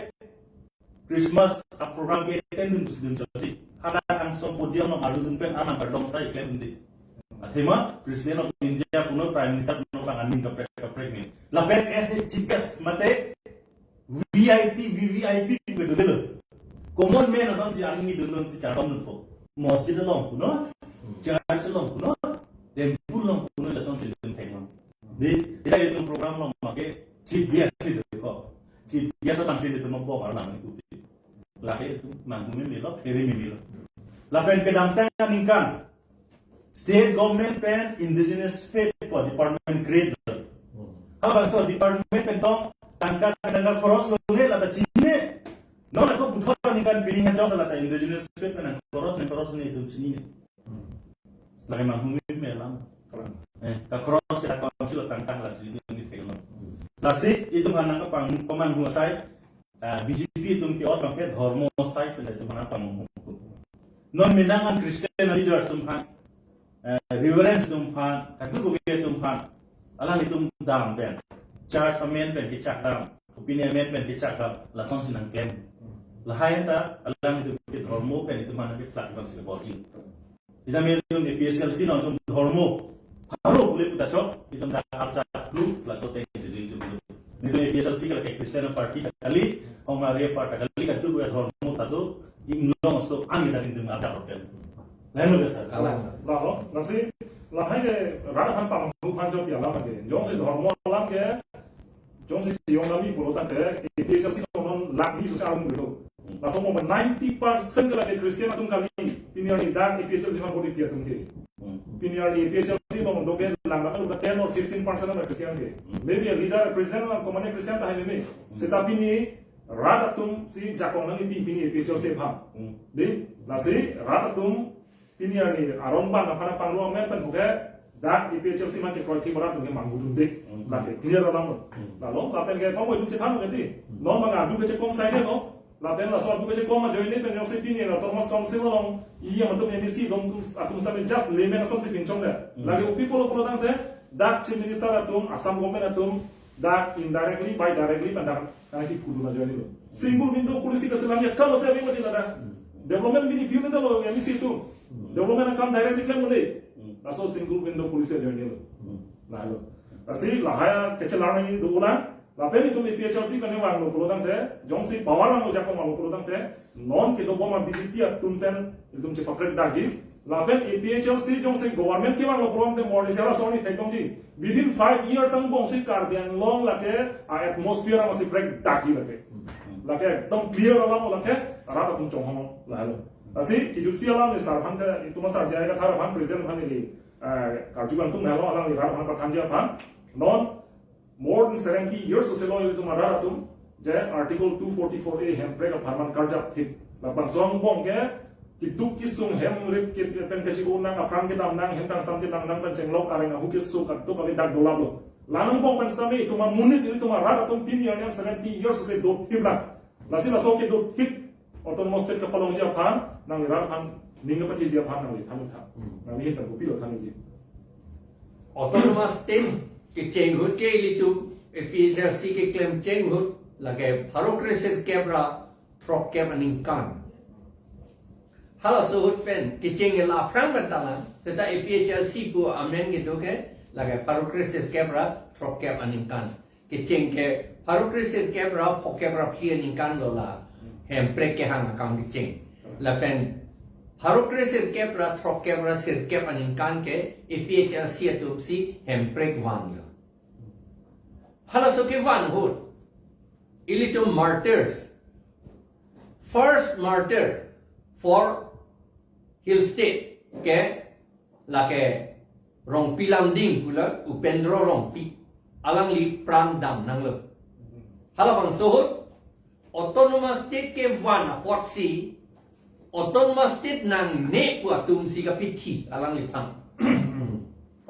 Christmas a-program ke-attend dun si dun chotsi. Hadak angsong podium along arlu dun pen anam kardom sai klem dun di. Athema President of India punon, Prime Minister punon bang aning kaprek kaprek ni. Lapen as a chief guest mate V I P, V V I P pu dun delo. Common man asonsi arni dun dun si chardom dunpo. Masjid along punon, church along punon, temple along punon, lasonsi dun thek non. Di, ita itum program along make chief guest si dun ko. Chief guest abang si dun mo bok arnam ni kupi. Lake itum nanghume melo, kiri melo. Lapen kedamtang aningkan state government pen indigenous faith pu department create lo. Halabangso department pen tong tangka tangka khoros longle, lata chini. Non ako puthot aningkan pini hajok la ta indigenous faith pen nang cross nang cross ni itum chinine. Lake manghumit me alam. Eh, ka cross ke ta council tangtang la sri itum ni thek non. Lasi itum aphan nangkepang pamanghu asai, ah, B J P itum ke-ot abang ke dhormo asai pen itum aphan nangpamanghu. Non menang an Christian leaders atum aphan, eh, reverends atum aphan, kadokave atum aphan, alanglitum dam pen, church amen pen kechak dam, kopine amen pen kechak dam, lasonsi nangklem. Lahai ta alanglitum ke dhormo pen itum aphan keplak itum si bor-i. Itum amen itum A P H L C along itum dhormo pharo pule puta chok, itum dak archak lu, laso ateng si itum itum. Itum A P H L C ke lake Christian party ta kali, hong ari party ta kali, kadokave dhormo ta do, inglong so ang itum itum archak hotel. Lain lo ke sir. Alam. Lalo, lasi, lahai ke rat aphan pamanghu aphan jok alam ke. Jongsi dhormo alam ke, jongsi chiyong nami pulo tangte, A P H L C along non lakh ni so sa along dolo. Laso mo ninety percent ke lake Christian atum kali, pini arni dak A P H L C aphan vote pi atum ke. Hmm. Pini arni A P H L C along do ke lang lang ten or fifteen percent anta Christian ke. Hmm. Maybe a leader, a president, a common Christian ta hai meme. Hmm. Seta pini rat atum si jakong nangpi pini A P H L C aphan. Hmm. Dei, lasi rat atum pini arni aron abang aphan pangrum amen pen puke dak A P H L C aphan ke kroikre rat atum ke manghudunde. Hmm. Lake clear alam lo. Hmm. Lalo lapen ke pamo itum chethan ke dei. Hmm. Non abang adu ke chekong sai de no. Lapen laso adu ke chekong ajoine pen jongsi pini la Autonomous Council along iyang atum M A C dong atum, atum sitame just layman asonsi pinchong de. Hmm. Lake upi pulo pulo tangte dak Chief Minister atum, Assam government atum dak indirectly, by directly pen dak nangchipudun ajoine lo. Single window policy ke selamnya kamu saya memang tidak ada. Development bini view nang lo M A C atum. Development akam direct declare mule. Laso single window policy ajoine lo. Lalo. Lasi lahai kechelar nangji do ulang. Lapen itum A P H L C kane vanglo pulo tangte, jongsi power vanglo jakong vanglo pulo tangte, non kedobom a B J P atum pen itum chepaprek dakji. Lapen A P H L C jongsi government kevanglo pulo tangte morning sera soni thek dongji. Within five years angbong si Karbi Anglong lake a atmosphere angbong si prek dakji lake. Lake ekdom clear alam lake rat atum chonghong lalo. Lasi kijutsi alam ni sar aphan ke itum asar jai kathar aphan president aphan ili, eh, karju bangtung helo alangli rat aphan pathanji aphan. Non more than seventy years selo ilitum arat atum je Article two forty-four A hemprek apharman karjap thip. Labangso angbong ke keduk kesung hem rip ke pen kachi-o nang, aphrang kedam nang, hem kangsam kedam nang pen chenglok areng ahu keso kadokave dak dolap lo. La angbong pen sitame itum amonit ilitum arat atum pini arni seventy years se do thip lang. Lasi laso kedo thip Autonomous State kapalongji aphan nangli rat aphan ning kapathiji aphan nangli than tha. Hmm. Nangli hin pen kopilo thanji. Autonomous State kecheng ahut ke ilitum A P H L C keklem cheng ahut lake pharo kre sirkep ra throkkep aningkan. Halaso ahut pen kecheng ke la aphrang pen ta lang, seta A P H L C pu amen kedo ke lake pharo kre sirkep ra throkkep aningkan. Kecheng ke pharo kre sirkep ra phokep ra phli aningkan lo la hemprek kehang akam kecheng. Lapen pharo kre sirkep ra throkkep ra sirkep aningkan ke A P H L C atum si hemprek vanlo. Halaso kevan ahut ilitum martyrs, first martyr for Hill State ke lake Rongpi Lamding pulo Upendro Rongpi, alangli pran dam nanglo. Halabangso ahut Autonomous State kevan apotsi Autonomous State nangne pu atum si kapithi alangliphan.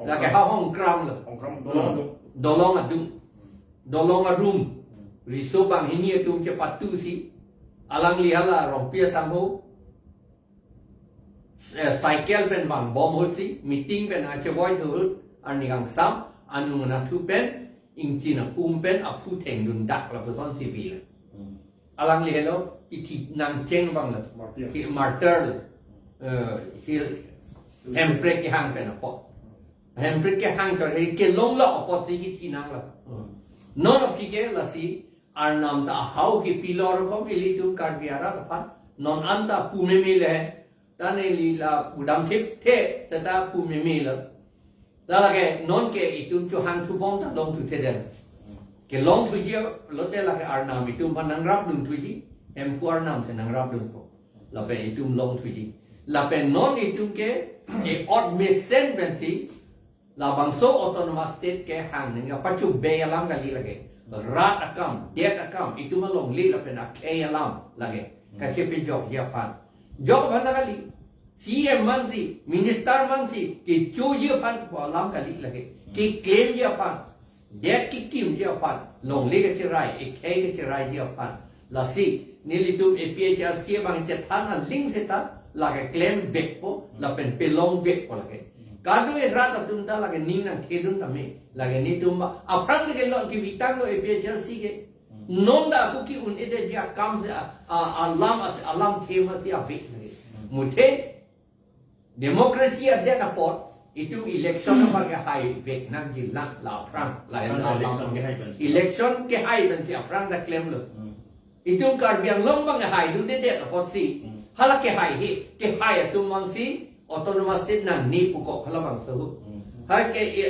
Lake ha Hongkram lo. Hongkram, Dolong Adung. Dolong Adung. Dolong Arum. Riso Banghini atum chepatu si alangli hala Rongpi asangho, eh, cycle pen vangbom ahut si, meeting pen achevoi ahut, arni kangsam, anung anathu pen, ingchin apum pen, aphu thengdun dak lapuson si vila. Hmm. Alangli helo, ithi nangcheng abang lo. Martyr. Hi-, martyr lo. Eh, hi-, hemprek kehang pen apot. Hemprek kehang chot, he kelong lo apot si kithi nanglo. Hmm. Non aphi ke lasi, Arnam ta ahau kepilo rokom ilitum Karbi arat aphan. Non anta pu meme le. Ta neli la pudam thipthe seta pu meme lo. La lake non ke itum chohang thubom ta longthu thedel. Kelongthuji lote lake Arnam itum aphan nangrapdun thuji. Hemphu Arnam si nangrapdunpo. Lapen itum longthuji. Lapen non itum ke e-ot mesen pensi Labangso autonomous state ke hang nangji apachobei alam kali lake. Rat akam, det akam, itum alongle lapen akhei alam lake. Kachepajokji aphan. Jok aphan ta kali. C M mansi, minister mansi, kechoji aphan pu alam kali lake. Keklemji aphan. Det kekimji aphan. Longle kacherai, akhei kacheraiji aphan. Lasi, nelitum A P H L C abang chethan aling seta, lake klemvekpo, lapen pelongvekpo lake. Kadokave rat atum ta lake ning nangthedun tame, lake netum ba, aphrang ke lo kevitanglo A P H L C ke. Non ta ako ke-un-edetji akam si a, a, alam, alam thema si avek lake. Muthe, democracy adet apot, itum election abang kehaivek nangji lang la aphrang, la Aphrang alam election kehai pensi. Election kehai pensi aphrang ta klemlo. Hmm. Itum Karbi Anglong abang kehaidundedet apotsi. Hmm. Hala kehai he, kehai atum abangsi autonomous state nangne pukok halabangso ahut. Hmm. Ha ke, e,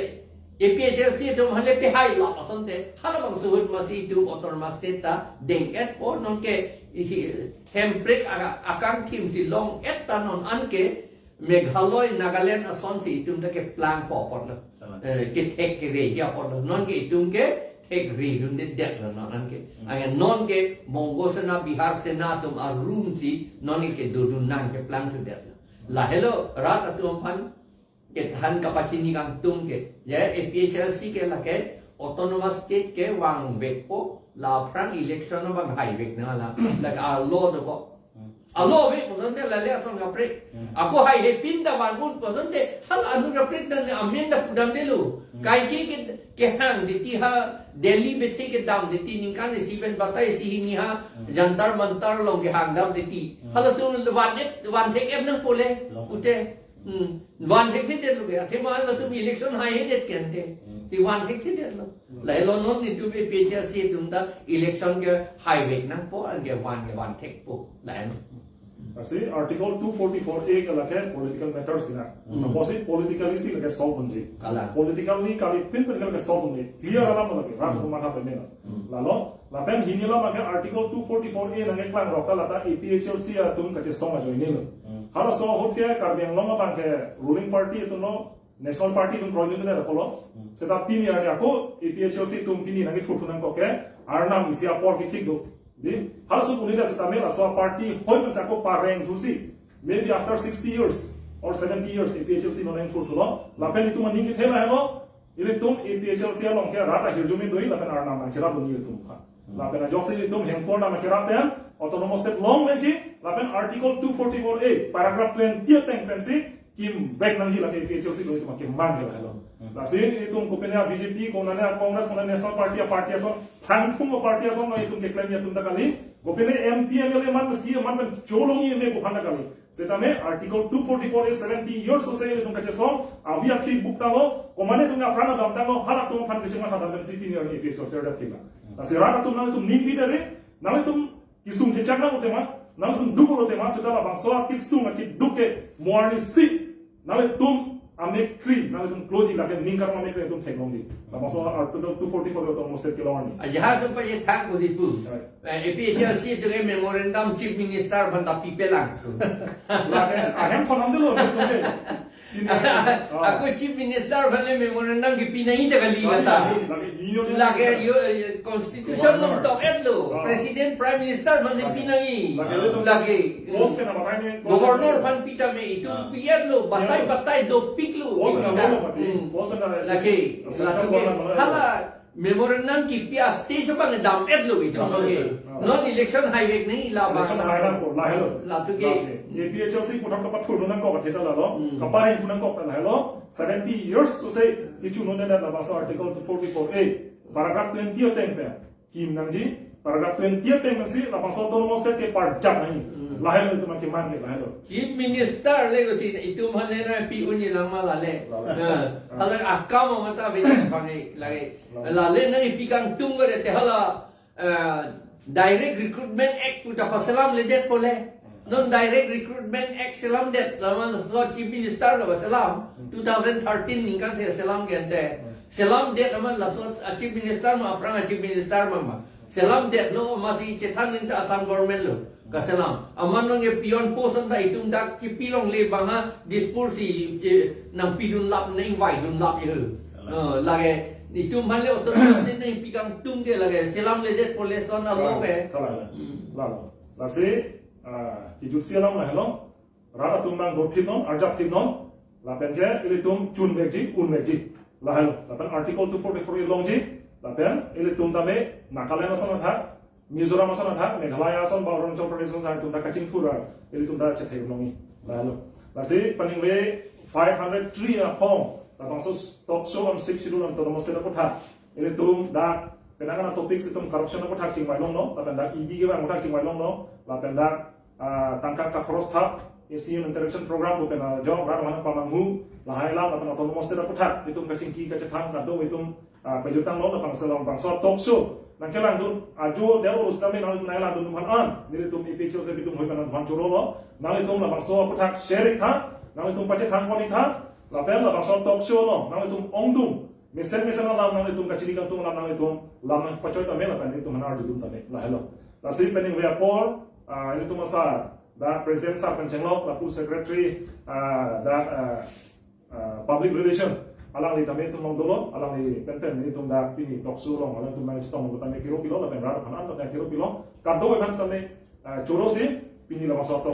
A P H L C atum hale pehai lap asonte, halabangso ahut masi itum autonomous state ta deng-etpo nonke hi, Hemprek aka-, akangthim si long-et ta non anke Meghalaya, Nagaland asonsi itum ta keplangpo apotlo. Sama. Eh, kethek kereji apotlo. Nonke itum ke thekredundedetlo non anke. Hmm. Anke nonke Bongo Sena, Bihar Sena atum arumsi nonke kedodun nang keplangthudetlo. Lahelo rat atum aphan kethan kapachini kangtung ke. Ya A P H L C ke lake autonomous state kevangvekpo, la aphrang election abang haivek nang la. Lake alo dokok. Hmm. Alo avek pusonte lale ason kaprek. Hmm. Ako haihepin ta van-un pusonte hal anu kaprek dan amen ta pudamdetlo. Hmm. Kaike ke, kehang titi ha Delhi bethe kedamde titi ningkan isi pen batai isi hini ha Hmm. Jantar Mantar along kehangdamde titi. Hmm. Halatum van-et, vanthek-et nangpo le. Long. Pute. Hmm. Vanthekthedetlo ke. Athema halatum election haihedet ke ante. Hmm. Si vanthekthedetlo. Hmm. Lahelo non netum A P H L C atum ta election kehaivek nangpo anke van kevanthekpo. Lahelo. Lasi Article two forty-four A ke lake political matters bina. Hmm. Apotsi politically si lake solve unji. Kalang. Politically kalipin pen ke lake solve unji. Clear alam lake. Rat Hmm. atum matha pen mena. Hmm. Lalo, lapen hini alam ke Article two forty-four A nangkeklang rok ta lata A P H L C atum kachesong ajoinelo. Hmm. Halaso ahut ke Karbi Anglong abang ke ruling party atumlo, National Party atum kroidunde apotlo. Hmm. Seta pini arni ako A P H L C atum pini nangkethurthu nangkok ke Arnam isi apor kethik do. Di, halaso unida setame laso party hoi pensi ako parengthusi. Maybe after sixty years or seventy years A P H L C non nangthurthulo. Lapen itum aning kethe lahelo. Ilitum A P H L C along ke rat ahirjume do-ik lapen Arnam nangcherapdun-ik atum aphan. Hmm. Lapen ajoksi ilitum Hemphu Arnam nangcherap pen autonomous state longleji lapen Article two forty-four A paragraph twenty ateng pensi kimvek nangji lake A P H L C do-ik atum akemang ke lahelo. Hmm. Lasi itum kopine B J P, konane Congress, konane National Party, a-party ason, thangphung a-party ason, itum keklemji atum ta kali. Kopine M P, M L A man, C E man pen cholongji me kophan ta kali. Setame Article two forty-four A seventy years ose itum kachesong, avi aphi buk tanglo, komane atum apran damtanglo, halatum aphan kachesong ha dam pensi pini arni A P H L C adet thila. Lasi rat atum nanglitum ning pidere, nanglitum kesung chechak nang-un tema, nanglitum duk-un tema, seta labangso akesung akeduk ke mo arnisi nanglitum amekkri, nanglitum kloji lake ningkan amekkri atum theklongji. Labangso Article two forty-four atum mostet kelong arni. Ajahar atum pachethang pusi pu. Right. Eh, A P H L C atum ke memorandum Chief Minister aphan ta pipelang. Lake, ahem thonam dulu, nanglitum ke. Ini, ah. Ako Chief Minister aphan le memorandum kepi nangji ta kali kata. Lake, lake, ini, ini, Lake, ini. Yo, eh, Constitution Governor. Along tok-etlo. Ah. President, Prime Minister aphan si Lake. Pi nangji. Lake, lake. Lake. Post ke na batai ne. Governor aphan pi tame itum Ah. pi-etlo. Batai, Ya. batai dopiklo. Post na Pi na. Bolo mati. Hmm. Post na Lake. Asal Lake. Governor mana. Hala memorandum kepi a-stage abang dam-etlo itum Dam-et. Lake. Ah. Non election haivek nangji la Election bang. Hainangpo, lahelo. Latuke. Lasi. A P H L C puthot kapathurdun nangkok athe ta lalo. Hmm. Kaparengthu nangkok ta lahelo. Seventy years to say, kichu non na labangso Article two forty-four A, paragraph twenty ateng pen. Kim nangji, paragraph twenty ateng pensi, labangso autonomous state ke parjap nangji. Hmm. Lahelo itum akemang ke lahelo. Chief Minister le kosi, itum aphan le nangpi unji lang ma lale. Lale. Nah, Ah. hala akam mata bini pangai lagi. Lale. Lale nangpi kangtung ko de te hala, eh, Direct Recruitment Act pu ta paselamledetpo le. Non Direct Recruitment Act selamdet, laman laso Chief Minister lo selam, Hmm. two thousand thirteen ningkan si selam ke ante. Hmm. Selamdet laman laso a-Chief Minister ma, aphrang a-Chief Minister ma ma. Selamdetlo, masi chethan ling ta Assam government lo kaselam. Amat nangkepi-on post anta itum dak chepi longle bang ha Dispur si, eh, nangpidun lap, nangvaidun lap ye. Kalang. Eh, lake itum aphan le autonomous state nangpi kangtung ke, lake selamledet pu lason alo ke. Kalang, kalang. Hmm. Lalo. Lasi, ah, kejutsi alam lahelo. Rat atum nangdotthipnon, arjapthipnon, lapen ke ilitum chunvekji, unvekji. Lahelo, lapen Article two forty-four A longji, lapen ilitum tame Nagaland ason athak, Mizoram ason athak, Meghalaya ason, ba Arunachal Pradesh ason athak, itum ta kachingthur ra, ilitum ta chethek nongji. Lahelo. Lasi paningve five hundred three aphong, labangso talk show on Sixth Schedule and Autonomous State aputhak. Ilitum dak, penang an topics itum corruption aputhak chingvai longlo, lapen dak E D kevang aputhak chingvai longlo, lapen dak ah, tangka kakhoros thap, A C M interaction program pu pen, ah, jok rat aphan pamanghu, lahai alam lapen autonomous state aputhak, itum kachingki kachethang kadokave itum, ah, pejutanglo, labangso labangso talk show nangkelangdun, ajo deo rusitame nanglitum nanglangdun aphan an, nelitum A P H L C itum hoi pen aphan chorolo, nanglitum labangso aputhak share ik tha, nanglitum pachethang pon ik tha, lapen labangso talk show along nanglitum ongdung, mesen mesen alam nanglitum kachini kangtung alam nanglitum lam nangpachoi tame lapen nelitum aphan arjudun tame, lahelo. Lasi paningve apor, ah, nelitum asar, dak President sar pen chenglok, lapu Secretary, ah, dak, ah, ah, Public Relation, alangli tame itum along dolo, alangli penpen nelitum dak pini talk show along alangtum nangchetong tame kiro pilo, lapen rat aphan an tame kiro pilo, kadokave aphan tame, ah, chorosi, pini labangso talk